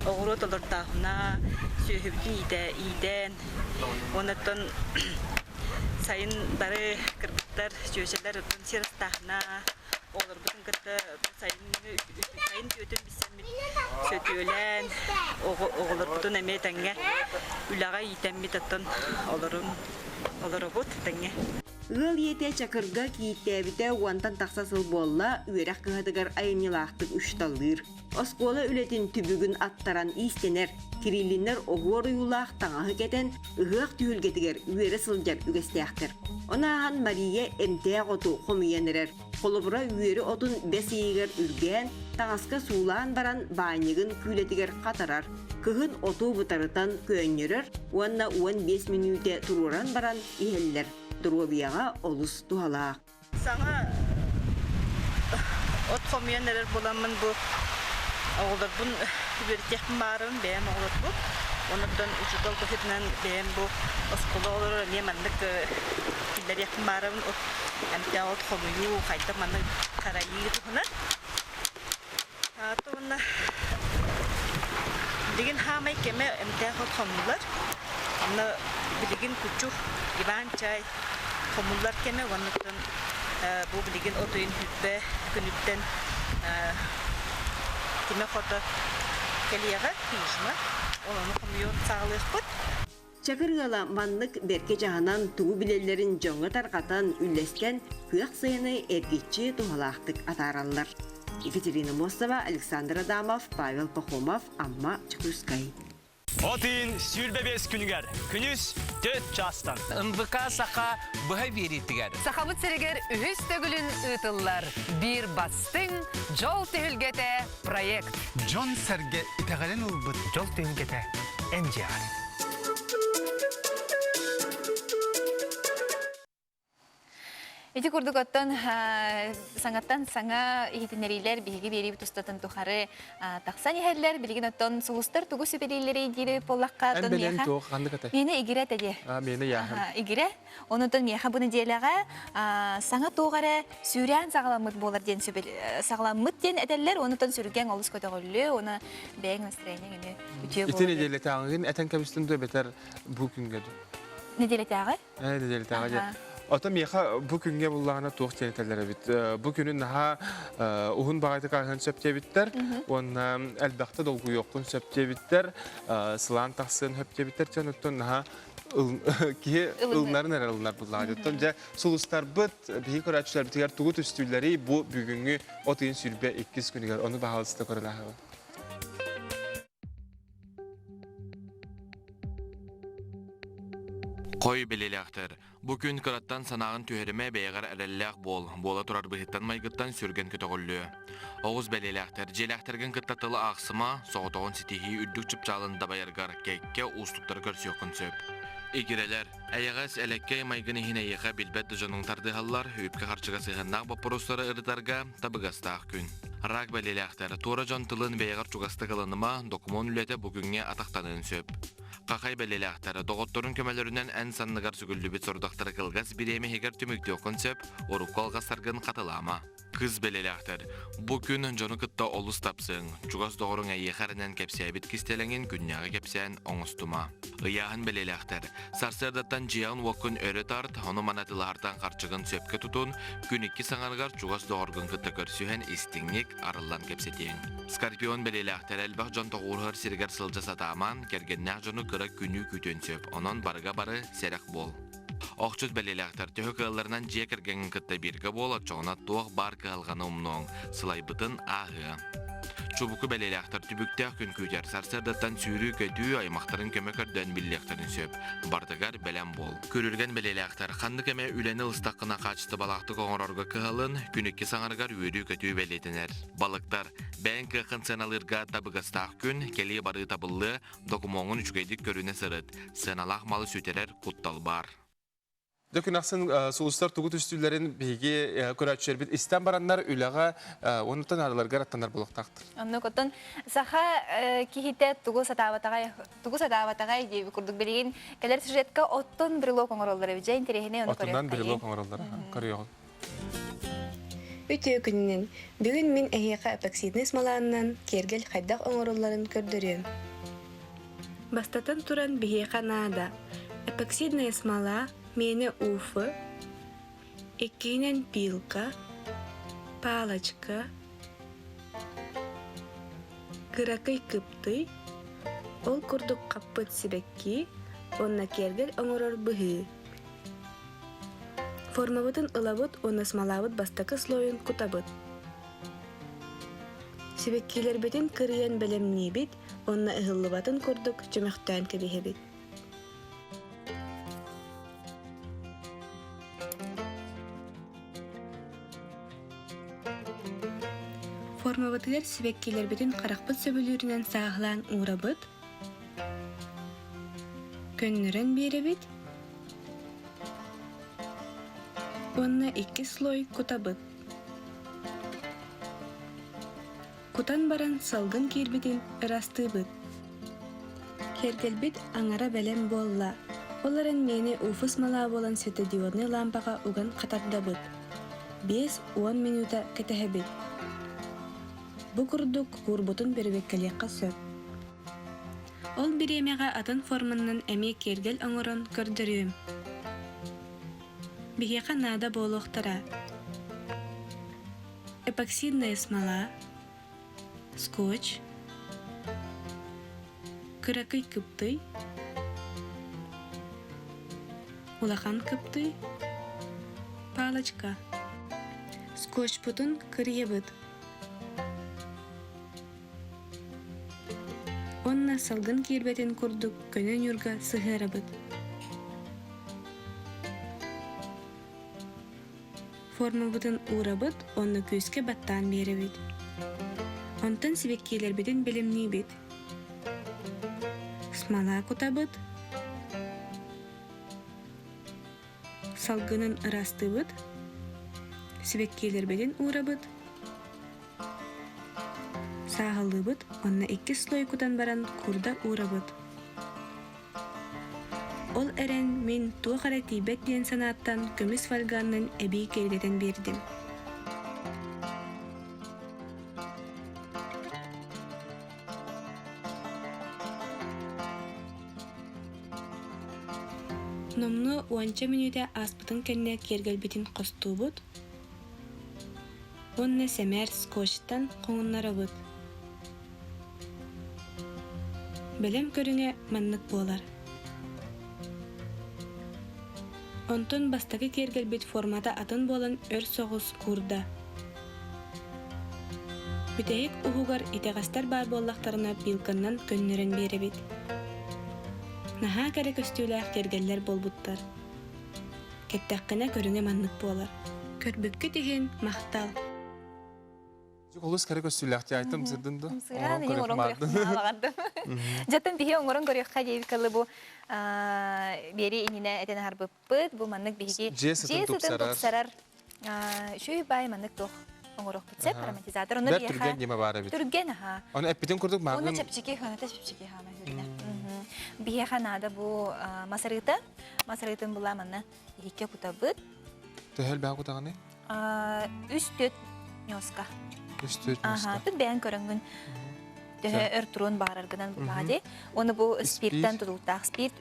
Оҕуруот олортоохуна сүөһүбүтүн иитэн, оннуттан сайын бары кыргыттар, чүөчэлэр оттон сир астаахына оҕолорбутун кытта сайын сайын түөтүн билсэммит сөтүөлээн оҕолорбутун эмиэ тэҥҥэ үлэҕэ иитэммит оттон олорун олоробут тэҥҥэ. Ыал ийэтэ Чакырга кийииттээбитэ уонтан тахса сыл буолла, үөрэх кыһатыгар айымньылаахтык учууталлыыр. Оскуола үлэтин түбүгүн аттаран иистэнэр, Кириллиннэр оһуор ойуулаах таҥаһы кэтэн, ыһыах түһүлгэтигэр үөрэ сылдьар үгэстээхтэр. Ону ааһан Мария эмтээх оту хомуйан эрэр. Холобура, үөрү отун бэс ыйыгар үргээн, таҥаска суулаан баран баанньыгын күүлэтигэр хатарар, кыһын оту бытарытан көөнньөрөр уонна 15 мүнүүтэ туруоран баран иһэллэр. Доруобуйаҕа олус туһалаах. Саҥа от хомуйан эрэр буоламмын бу оҕолорбун үөрэтиэхпин баҕарабын бэйэм оҕолорбун. Онон учуутал быһыытынан бэйэм бу оскуола оҕолоро эмиэ маннык киллэриэхпин баҕарабын от эмтээх от хомуйуу, хайдах маннык харайыы туһунан. Уонна билигин хаамай кэмэ эмтээх от хомуллар. Онно билигин кучу Иван чай хомуллар кэмэ уонна бу билигин от ыйын сүүрбэ күнүттэн тимэх ото кэлиэҕэ пижма. Ол ону хомуйуон саҕалыахпыт. Чакыр ыала маннык бэркэ дьаһанан тугу билэллэрин дьоҥҥо тарҕатан, үллэстэн күөх сайыны эргиччи туһалаахтык атаараллар. Екатерина Мостова, Александр Адамов, Павел Пахомов, Амма, Чекускай. От ыйын 25 күнүгэр күнүс 4 чаастан НВК Саха быһа биэриитигэр Сахабыт сиригэр үһүс төгүлүн ыытыллар биир бастыҥ дьол түһүлгэтэ проект. Дьон-сэргэ итэҕэлин ылбыт дьол түһүлгэтэ НДР. Ити курдук оттон саҥаттан саҥа иһитиннэриилэр биһиги биэриибит устатын тухары тахсан иһэллэр. Билигин оттон сулустар тугу сүбэлииллэрий диир буоллахха, Эн оттон бэлэн миэхэ туох ханнык этэй? Миэнэ игирэ этэ диэ. А, миэнэ яаһын. Игирэ. Онутон миэхэ бу нэдиэлэҕэ саҥа туох эрэ сүүрээн саҕаламмыт буолар диэн саҕаламмыт диэн этэллэр. Онутон сүргэҥ олус көтөҕүллүө, уонна бэйэҥ настроениеҥ эмиэ үтүө Ити буолар. нэдиэлэтээҕигин этэн кэбистин дуо эбэтэр бу күҥҥэ дуу? Нэдиэлэтээҕи? Ээ, нэдиэлэтээҕи дьэ. Оттон миэхэ бу күҥҥэ буллаҕына туох диэн этэллэр эбит. Бу күнү наһаа уһун баҕайытык ааһыан сөп диэбиттэр. Уонна элбэхтэ долгуйуоххун сөп диэбиттэр. Сылаан тахсыан сөп диэбиттэр. Дьон оттон наһаа киһи ылынарын эрэ ылынар буллаҕа. Оттон дьэ сулустарбыт биһиги көрөөччүлэрбитигэр тугу түстүүллэрий бу бүгүҥҥү от ыйын 22 күнүгэр ону баһаалыста көрөн ааһабын. Хой бэлиэлээхтэр, бу күн кыраттан санааҕын түһэримэ бэйэҕэр эрэллээх буол, буола турар быһыттан-майгыттан сүргэн көтөҕүллүө. Оҕус бэлиэлээхтэр, дьиэлээхтэргин кытта тылы аахсыма, соҕотоҕун ситиһии үрдүк чыпчаалын дабайаргар кэккэ уустуктары көрсүөххүн сөп. Игирэлэр, эйэҕэс, элэккэй майгын иһин эйиэхэ билбэт да дьонуҥ тардыһаллар, үпкэ-харчыга сыһыаннаах боппуруостары ырытарга табыгастаах күн. Рак бэлиэлээхтэр, туора дьон тылын бэйэҕэр чугастык ылыныма, докумуон үлэтэ бу күҥҥэ атахтаныан сөп. Хахай бэлиэлээхтэр, доҕотторун көмөлөрүнэн эн санныгар сүгүллүбүт сорудахтары кылгас бириэмэ иһигэр түмүктүөххүн сөп, урукку алҕастаргын хатылаама. Кыз бэлэлээхтэр. Бу күн дьону кытта олус тапсыаҥ. Чугас доҕоруҥ эйиэхэ эрэнэн кэпсээбит кистэлэҥин күннээҕи кэпсээн оҥостума. Ыйааһын бэлэлээхтэр. Сарсыардаттан дьиэҕин-уоккун өрө тарт, ону-маны атыылаһартан харчыгын сөпкө тутун, күн икки саҥарыгар чугас доҕоргун кытта көрсүһэн истиҥник, арыллан кэпсэтиэҥ. Скорпион бэлиэлээхтэр элбэх дьон тоҕуоруһар сиригэр сылдьа сатаамаан, кэргэннээх дьону кыра күнүү күүтүөн сөп, онон барыга бары сэрэх буол. Охчут бэлиэлээхтэр төһө кыалларынан дьиэ кэргэҥҥин кытта бииргэ буол, оччоҕуна туох баар кыһалҕаны умнуоҥ, сылайбытын ааһыа. Чубуку бэлиэлээхтэр түбүктээх күн күүтэр, сарсыардаттан сүүрүү-көтүү, аймахтарын көмө көрдөөн биллиэхтэрин сөп. Барытыгар бэлэм буол. Күрүлгэн бэлиэлээхтэр ханнык эмэ үлэни ылыстаххына хаачыстыбалаахтык оҥорорго кыһалын, күн икки саҥарыгар үөрүү-көтүү бэлиэтэнэр. Балыктар, бэйэҥ кыаххын сыаналыырга табыгастаах күн, кэлии-барыы табыллыа, Докумуоҥҥун үчүгэйдик көрүнэ сырыт, сыаналаах малы сүтэрэр куттал баар. Дьэ күн ахсын сулустар тугу түстүүлэрин биһиги көрөөччүлэрбит истэн бараннар үлэҕэ уонна араларгар аттанар буолуохтаахтар. Оннук оттон саха киһитэ тугу сатаабатаҕай тугу сатаабатаҕай диэби курдук билигин кэлэр сюжетка оттон брелок оҥороллор эбит дьэ интэриэһинэй ону Отунан брелок оҥороллор көрүөҕүн. Үтүө күнүнэн! Бүгүн мин эһиэхэ эпоксиднай смоланнан киэргэл хайдах оҥорулларын көрдөрүөм. Бастатан туран биһиэхэ наада эпоксидная смола, миэнэ уфы, иккиһинэн пилка, палочка, кыракый кыптый, ол курдук хаппыт сибэкки уонна киэргэл оҥорор быһыы. Формабытын ылабыт уонна смолабыт бастакы слойун кутабыт. Сибэккилэрбитин кырыйан бэлэмниибит уонна ыһыллыбатын курдук чөмөхтөөн кэбиһэбит. Формабытыгар сибэккилэрбитин харахпыт сөбүлүүрүнэн сааһылаан уурабыт, көннөрөн биэрэбит Уонна икки слой кутабыт. Кутан баран салгын киирбитин ыраастыыбыт. Киэргэлбит аҥара бэлэм буолла. Ол эрэн миэнэ уфус малаа буолан светодиоднай лаампаҕа уган хатардабыт. 5-10 минута кэтэһэбит. Бу курдук куурбутун бэрэбиэркэлиэххэ сөп. Ол бириэмэҕэ атын форманнан эмиэ киэргэл оҥорон көрдөрүөм. Биһиэхэ наада буолуохтара эпоксидная смола, скотч, кыракый кыптый, улахан кыптый, палочка. Скотчпутун кырыйабыт. Уонна салгын киирбэтин курдук көнө ньуурга сыһыарабыт. Формабытын уурабыт уонна күүскэ баттаан биэрэбит. Онтон сибэккилэрбитин бэлэмниибит. Смола кутабыт, салгынын ыраастыыбыт, сибэккилэрбитин уурабыт, Сааһылыыбыт уонна иккис слой кутан баран курда уурабыт. Ол эрэн мин туох эрэ тиийбэт диэн санааттан көмүс фольганнан эбии киэргэтэн биэрдим. Номнуо уонча мүнүүтэ ааспытын кэннэ киэргэлбитин хостуубут уонна сэмээр скотчтан хоҥуннарабыт. Бэлэм көрүҥэ маннык буолар. Онтон бастакы киэргэлбит формата атын буолан өр соҕус куурда. Бүтэһик уһугар итэҕэстэр баар буоллахтарына пилканнан көннөрөн биэрэбит. Наһаа кэрэ көстүүлээх киэргэллэр буолбуттар. Кэттэххинэ көрүҥэ маннык буолар. Көрбүккүт иһин махтал. Олус кэрэ көстүүлээх айтым сырдын да. Сыран иһин оҥорон көрүөххэ Дьаттан биһи оҥорон көрүөххэ диэбиккэ бу биэри иннинэ этэн аһарбыппыт. Бу маннык биһиги дьиэ сытын тупсарар үчүгэй баай маннык туох оҥоруохпут сөп ароматизатор. Онно Бэрт түргэн ньыма баар эбит. Түргэн аха. Оны эппитин курдук мааҕын. Оны чэпчэки, ханата чэпчэки хаама хүрүнэ. Биһиэхэ наада бу масарыыта. Мас арыытын була манна иһиккэ кутабыт. Төһө элбэҕи кутаҕыный? Үс төрт. ньуоска. Үс-түөрт ньуоска. Тут бэйэн көрөҥгүн төһө өр туруон баҕараргынан буллаҕа дии. Оны бу спирттэн тутулуктаах спирт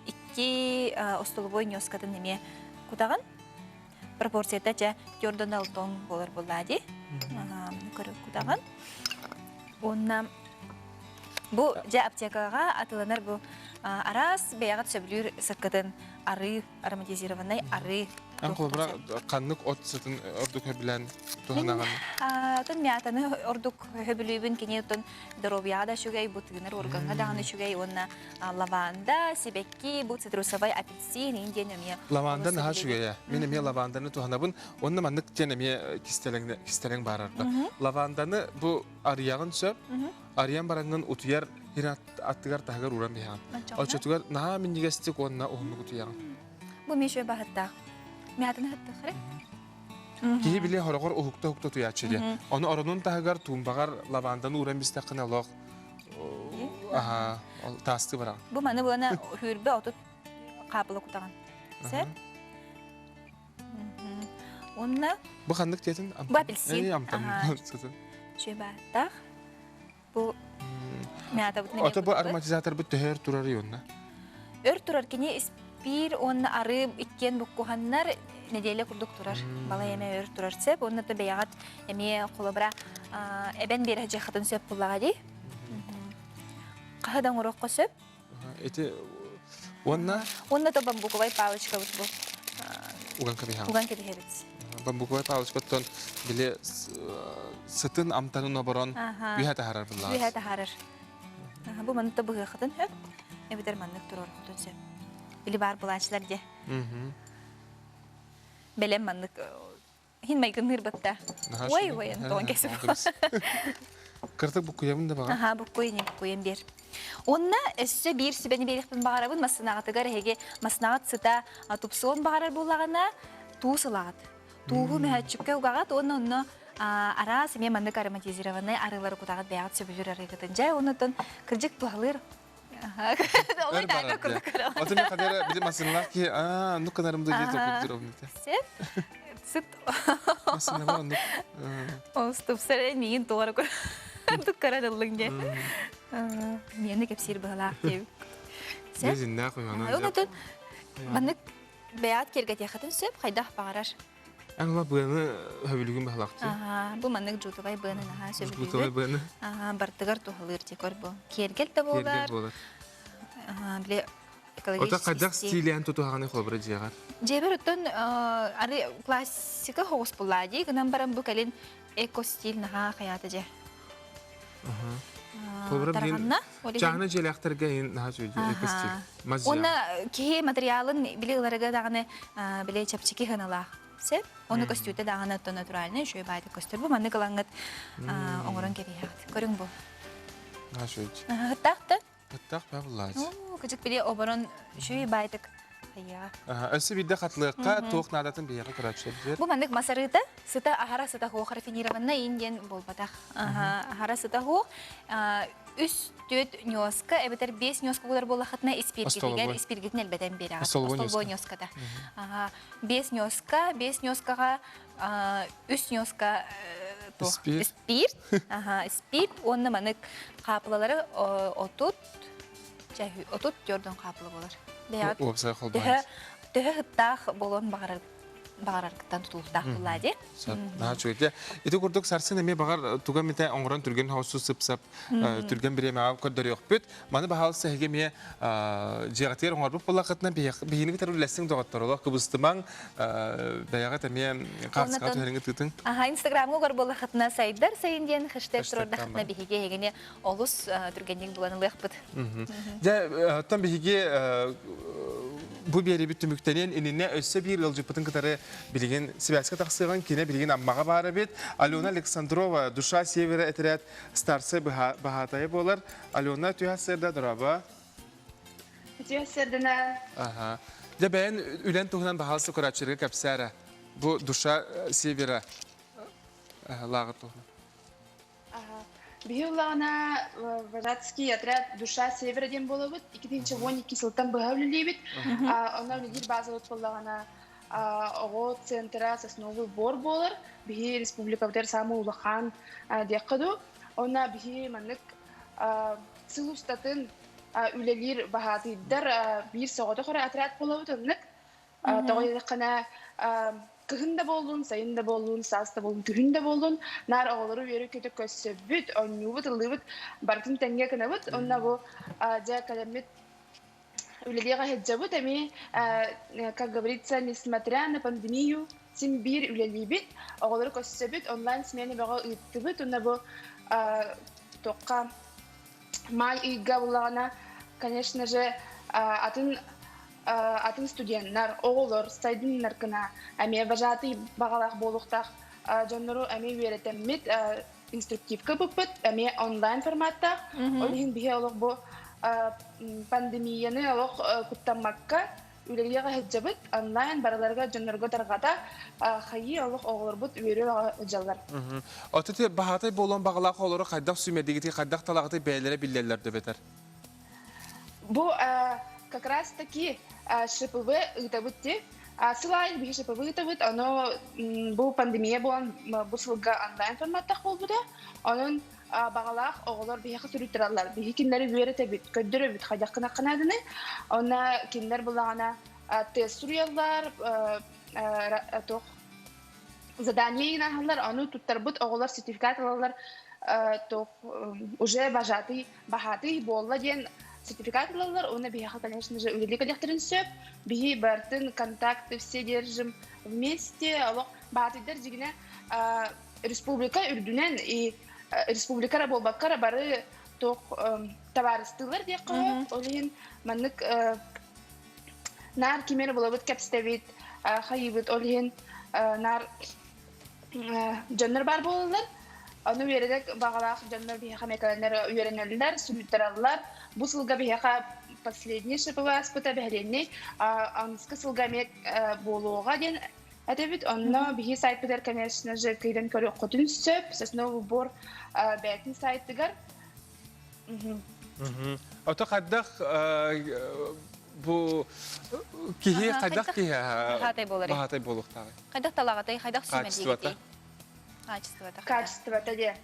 икки остолобуой ньуоскатын эмиэ кутаҕын. Пропорцията чэ тёрдон алтон буолар буллаа дии. Көрө кутаҕын. Уонна бу дьэ аптекаҕа атыланар бу араас бэйэҕит сөбүлүүр сыккытын арыы ароматизированнай арыы. Эн холобура ханнык от сытын ордук сөбүлээн туһанаҕын? Тын мятаны ордук сөбүлүүбүн кини оттон доруобуйаҕа да үчүгэй, бу тыынар органҥа даҕаны үчүгэй уонна лаванда, сибэкки, бу цитрусовай апельсин иин диэн эмиэ Лаванда наһаа үчүгэйэ. Мин эмиэ лаванданы туһанабын. Онно маннык диэн эмиэ кистэлэҥ кистэлэҥ баарарда. Лаванданы бу арыйаҕын сөп. Арыйан бараҥҥын утуйар хир аттыгар таһыгар ууран биһэҕин. Оччотугар наһаа минньигэстик уонна уһуннук утуйаҕын. Бу мешө баһыттаах. Мятаны хаттахары. Киһи били хороҕор уһукта-уһукта утуйааччы диye. Ону оронун таһыгар туумбаҕар лаванданы ууран бистэххинэ олох аха таасты бараҕын. Бу маны буона хүрбэ отут хаапыла кутаҕын. Сэр? Онна Бу ханнык диэтин? Бу апельсин. Амтан. Чүбааттаах. Бу мятабытын Ото бу ароматизаторбыт төһөр турар юнна? Өр турар кини испиир уонна арыы иккиэн буккуһаннар неделя курдук турар. Балай эмэ өр турар сөп. Уонна то бэйэҕит эмиэ холобура эбэн биэрэ дьахатын сөп буллаҕа дии. Хаһы да оҥоруохха сөп. Ити уонна Уонна то бамбуковай палочкабыт бу. Уган кэбиһэҕит. Уган кэбиһэбит. Бамбуковай палочкаттан били сытын амтанын оборон үһэ таһарар буллаҕа. Үһэ таһарар. Бу маннык да быһыахытын сөп. Эбэтэр маннык туруорухутун сөп. Били баар булааччылар дьэ. Бэлэм маннык Хин майгынныыр батта. Ой, ой, Антон кесип. Кыртык буккуйабын да баҕар. Аха, буккуй, не буккуйан бер. Онна өссө биир сүбэни биэриэхпин баҕарабын массынаҕытыгар эһиги массынаҕыт сыта тупсуон баҕарар буоллаҕына туус ылаҕыт. Тууһу мөһөөччүккэ угаҕыт уонна онно араас эмиэ маннык ароматизированнай арыылары кутаҕыт бэйэҕит сөбүлүүр арыыгытын. Дьэ, оннуттан кырдьык туһалыыр Өр барар диye. Отun kadar bir masınlar ki, aa, nu kadarım da diye tokuydur omnite. Сеп, сыт. Masınlar оннук. Оступсар миин туора туккаран ыллыҥ дьэ. Миэни кэпсиир быһалаах диэбит. Сеп. Зиннээх уйанан. Онутун маннык бэйэҕит киэргэтиэххитин сөп, хайдах баҕарар. Эн ыла быаны хөбүлүгүн баһылахтыы. Аха, бу маннык жутовай быаны наһаа сөбүлүүбүт. Жутовай быаны. Аха, бартыгар туһалыыр декор бу. Киэргэл да буолар. Киэргэл буолар. Аха, били Ота хайдах стилиэн тутуһаҕаны холобура дьиэҕэр? Дьиэбэр оттон ары классика хоҕус буллаа дии, гынан баран бу кэлин эко-стиль наһаа хайаата дьэ. Холобура билин чаһына дьиэлээхтэргэ иһин наһаа үчүгэй эко-стиль. Уонна киһи материалын били ыларыга даҕаны били чэпчэки сыаналаах. Сөп. Ону көстүүтэ даҕаны оттон натуральный үчүгэй баайдык көстөр. Бу маннык ылаҥҥыт оҥорон кэбиһэҕит. Көрүҥ бу. Наһаа үчүгэй. Ыттаах да? Ыттаах баа буллаач. Кыжык били оборон үчүгэй баайдык хайыаҕа. Өссө биирдэ хатлыахха туох наадатын биһиэхэ көрөөччүлэр. Бу маннык мас арыыта сыта аһара сыта суох рафинированнай ин диэн буолбатах. Аһара сыта суох үс түөрт ньуоска эбэтэр биэс ньуоска кутар буоллаххытына испииргитигэр испииргитин элбэтэн биэрэҕит. Остолобуой ньуоската. Биэс ньуоска, биэс ньуоскаҕа үс ньуоска испиир, испиир уонна манык хаапылалары отут отут төрдөн хаапыла буолар. Төһө төһө ыттаах буолуон баҕарар баҕараргыттан тутулуктаах буоллаа дии. Наһаа үчүгэй. Ити курдук сарсын эмиэ баҕар туга эмитэ оҥорон түргэн хоосу сып-сап түргэн бириэмэҕэ көрдөрүөхпүт. Маны баһаалыста эһиги эмиэ дьиэҕитигэр оҥорбут буоллаххытына биһигини кытары үллэстиҥ доҕоттор олох кыбыстымаҥ бэйэҕит эмиэ хаартыскаҕа түһэриҥ ытыытыҥ. Аха Инстаграмҥа угар буоллаххытына сайдар сайын диэн хэштег туруордаххытына биһиги эһигини олус түргэнник булан ылыахпыт. Дьэ, оттон биһиги бу биэрибит түмүктэниэн иннинэ өссө биир ыалдьыппытын кытары билигин сибээскэ тахсыаҕын кини билигин Аммаҕа баар эбит. Алена Александрова «Душа Севера» этэрээт старшай баһаатайа буолар. Алена, түһэ сырда, дорообо. Түһэ сырдына. Аха. Дьэ, бэйэн үлэн туһунан баһаалыста көрөөччүлэргэ кэпсээ эрэ. Бу «Душа Севера» лааҕыр туһунан. Биһи ыллаҕына вожатский отряд «Душа Севера» диэн буолабыт. 2012 сылтан быһа үлэлиибит. Онно үлэлиир базабыт буоллаҕына. оҕо центра Сосновый бор буолар. Биһи республикабытыгар саамай улахан диэххэ дуу. Онно биһи маннык сыл устатын үлэлиир баһаатыйдар биир соҕотох эрэ отряд буолабыт оннук. Тоҕо диэтэххинэ, кыһын да буоллун, сайын да буоллун, саас да буоллун, күһүн да буоллун, наар оҕолору үөрэ-көтө көрсөбүт, оонньуубут, ыллыыбыт, барытын тэҥҥэ гынабыт. Онно бу дьэ кэлэммит үлэлиэҕэ сылдьабыт эмиэ, как говорится, несмотря на пандемию, син биир үлэлиибит, оҕолору көрсөбүт, онлайн смена бөҕө ыыттыбыт. Онно бу туохха маай ыйга буллаҕына, конечно же, атын атын студеннар, оҕолор сайдыннар гына эмиэ вожатый баҕалаах буолуохтаах дьоннору эмиэ үөрэтэммит инструктивка быппыт эмиэ онлайн форматтаах. Ол иһин биһи олох бу пандемияны олох куттаммакка үлэлиэҕэ сылдьабыт онлайн барыларыгар дьоннорго тарҕата хайыы олох оҕолорбут үөрүү сылдьаллар. Отут баһаатай буолуон баҕалаах оҕолору хайдах сүүмэрдигитий, хайдах талаҕытый бэйэлэрэ биллэллэр да бэтэр? Бу как раз таки ШПВ ыытабыт ти. Сыл аайы биһи ШПВ ыытабыт, ону бу пандемия буолан бу сылга онлайн форматтах буолбута. Онон баҕалаах оҕолор биһиэхэ суруйтараллар. Биһи кинилэри үөрэтэбит, көрдөрөбүт хайдах гынаххынаадыны. Онно кинилэр булаҕына тест суруйаллар, туох задание ыйынаһаллар, ону туттарбыт оҕолор сертификат ылаллар, туох уже вожатый баһаатый буолла диэн сертификат ылаллар уонна биһиэхэ конечно же үлэлии кэлиэхтэрин сөп биһи барытын контакты все держим вместе олох баатыйдар дьигинэ республика үрдүнэн и республика эрэ буолбакка эрэ бары туох табаарыстыылар диэххэ сөп ол иһин маннык наар кими эрэ булабыт кэпсэтэбит хайыыбыт ол иһин наар дьоннор баар буолаллар. Ону үөрэнэр баҕалаах дьоннор биһиэхэ мекаланнар үөрэнэллэр, сүрүттэрэллэр. Бу сылга биһиэхэ последний ШПВ ааспыта бэһэлиэннэй аныскы сылга эмиэ буолуоҕа диэн этэбит. Онно биһи сайтпытыгар, конечно же, кыйдан көрүөххүтүн сөп. Сосновый бор бэйэтин сайтыгар. Ото хайдах бу киһи хайдах киһи баһаатай буолар баһаатай буолуохтааҕый? Хайдах талаҕатай, хайдах Качествота. Качествота. Качествота диye.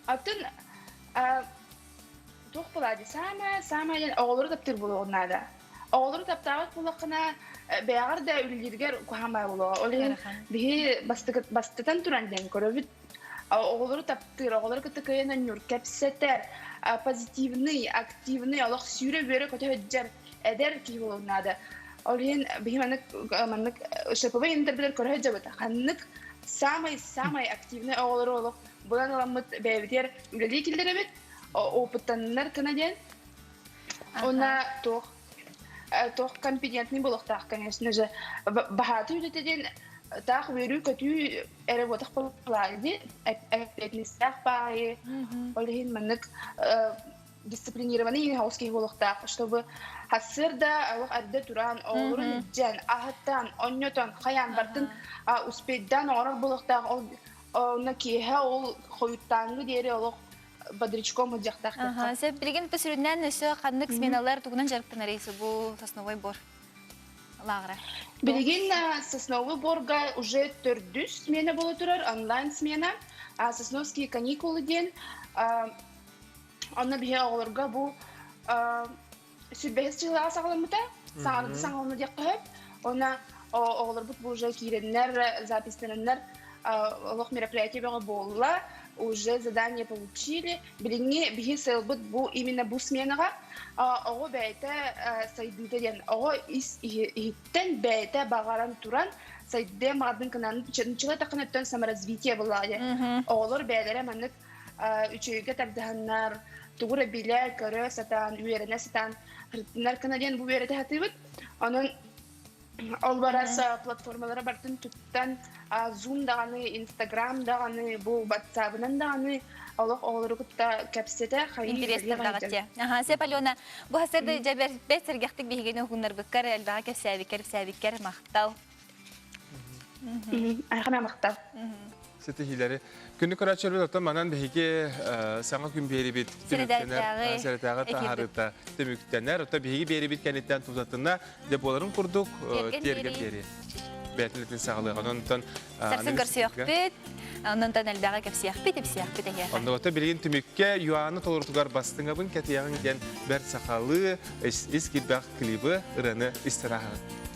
Атын туох буолаа самое самое диэн оҕолору таптыыр буолуоҕун наада. Оҕолору таптаабат буоллаххына бэйэҕэр да үлэлииргэр куһаҕан баа буолуоҕа. Ол иһин биһи бастатан туран диэн көрөбүт оҕолору таптыыр, оҕолору кытта кыайан онньуур, кэпсэтэр, позитивный, активный, олох сүүрэ-үөрэ көтө сылдьар эдэр киһи буолуон наада. Ол иһин биһи маннык маннык ШПВ интербилер көрө сылдьабыт. Ханнык самый самый активный оҕолору олох булан ыламмыт бэйэбитигэр үлэлии киллэрэбит, опыттаннар кына диэн. Уонна туох туох компетентный буолуохтаах, конечно же. Баһааты үлэтэ диэн таах үөрүү-көтүү эрэ буотах буоллаҕа дии эппиэтинэстээх баайы ол иһин маннык дисциплинированный иһин киһи буолуохтаах чтобы сарсыарда олох эрдэ туран оҕолорун илдьэн аһаттан онньотон хайаан бардын успейдаан оҥорор буолуохтаах ол онно киэһэ ол хойуттааҥҥы диэри олох бодрячком сылдьыахтаах Сөп билигин сүрүннээн өссө ханнык сменалар тугунан дьарыктанарый бу сосновой бор лааҕыра? Билигин Сосновый Борга уже төрдүс смена буола турар, онлайн смена. Сосновские каникулы диэн. Онно биһи оҕолорго бу сүрбэһис дьыллаҕа саҕаламмыта. Саҥарды саҥалана диэххэ сөп. Онно оҕолорбут бу уже киирэннэр, записьтананнар олох мероприятие бөҕө буолла. Уже задание получили. Билиҥҥи биһи сыалбыт бу именно бу сменаҕа оҕо бэйэтэ сайдыыта диэн оҕо ис иһиттэн бэйэтэ баҕаран туран сайдыа маҕардын кынан чыла тахын өттөн саморазвитие буоллаҕа диэн оҕолор бэйэлэрэ маннык үчүгэйгэ тардыһаннар тугу эрэ билэ көрө сатаан үөрэнэ сатаан ырытынар кына диэн бу үөрэтэ сатыыбыт онон Ол барас платформалара бартын туттан Zoom даҕаны, Instagram даҕаны, бу WhatsApp-ынан даҕаны олох оҕолору кытта кэпсэтэ хайыы Интересно Аха, сеп Алена, бу хасырды дьэбэр бэт сэргэхтик биһигини уһуннарбыккар, элбэҕи кэпсээбиккэр, кэпсээбиккэр махтал. Айхана махтал. Ситиһиилэри. Күнү көрөөччүлэрбит оттон манан биһиги саҥа күн биэрибит түмүктэнэр, сэрэтээҕи таһаарыыта түмүктэнэр. Оттон биһиги биэрибит кэнниттэн тутатына дьэ буоларын курдук тиэргэн биэри. бэйэтин үлэтин саҕалыаҕа. Онон Сарсын көрсүөхпүт, онон элбэҕи кэпсиэхпит, ипсиэхпит эһиэхэ. Оннугата билигин түмүккэ ЮАНы толорутугар бастыҥабын кэтиэҕиҥ диэн бэрт сахалыы ис киирбэх клибы, ырыаны истэн ааһаҕын.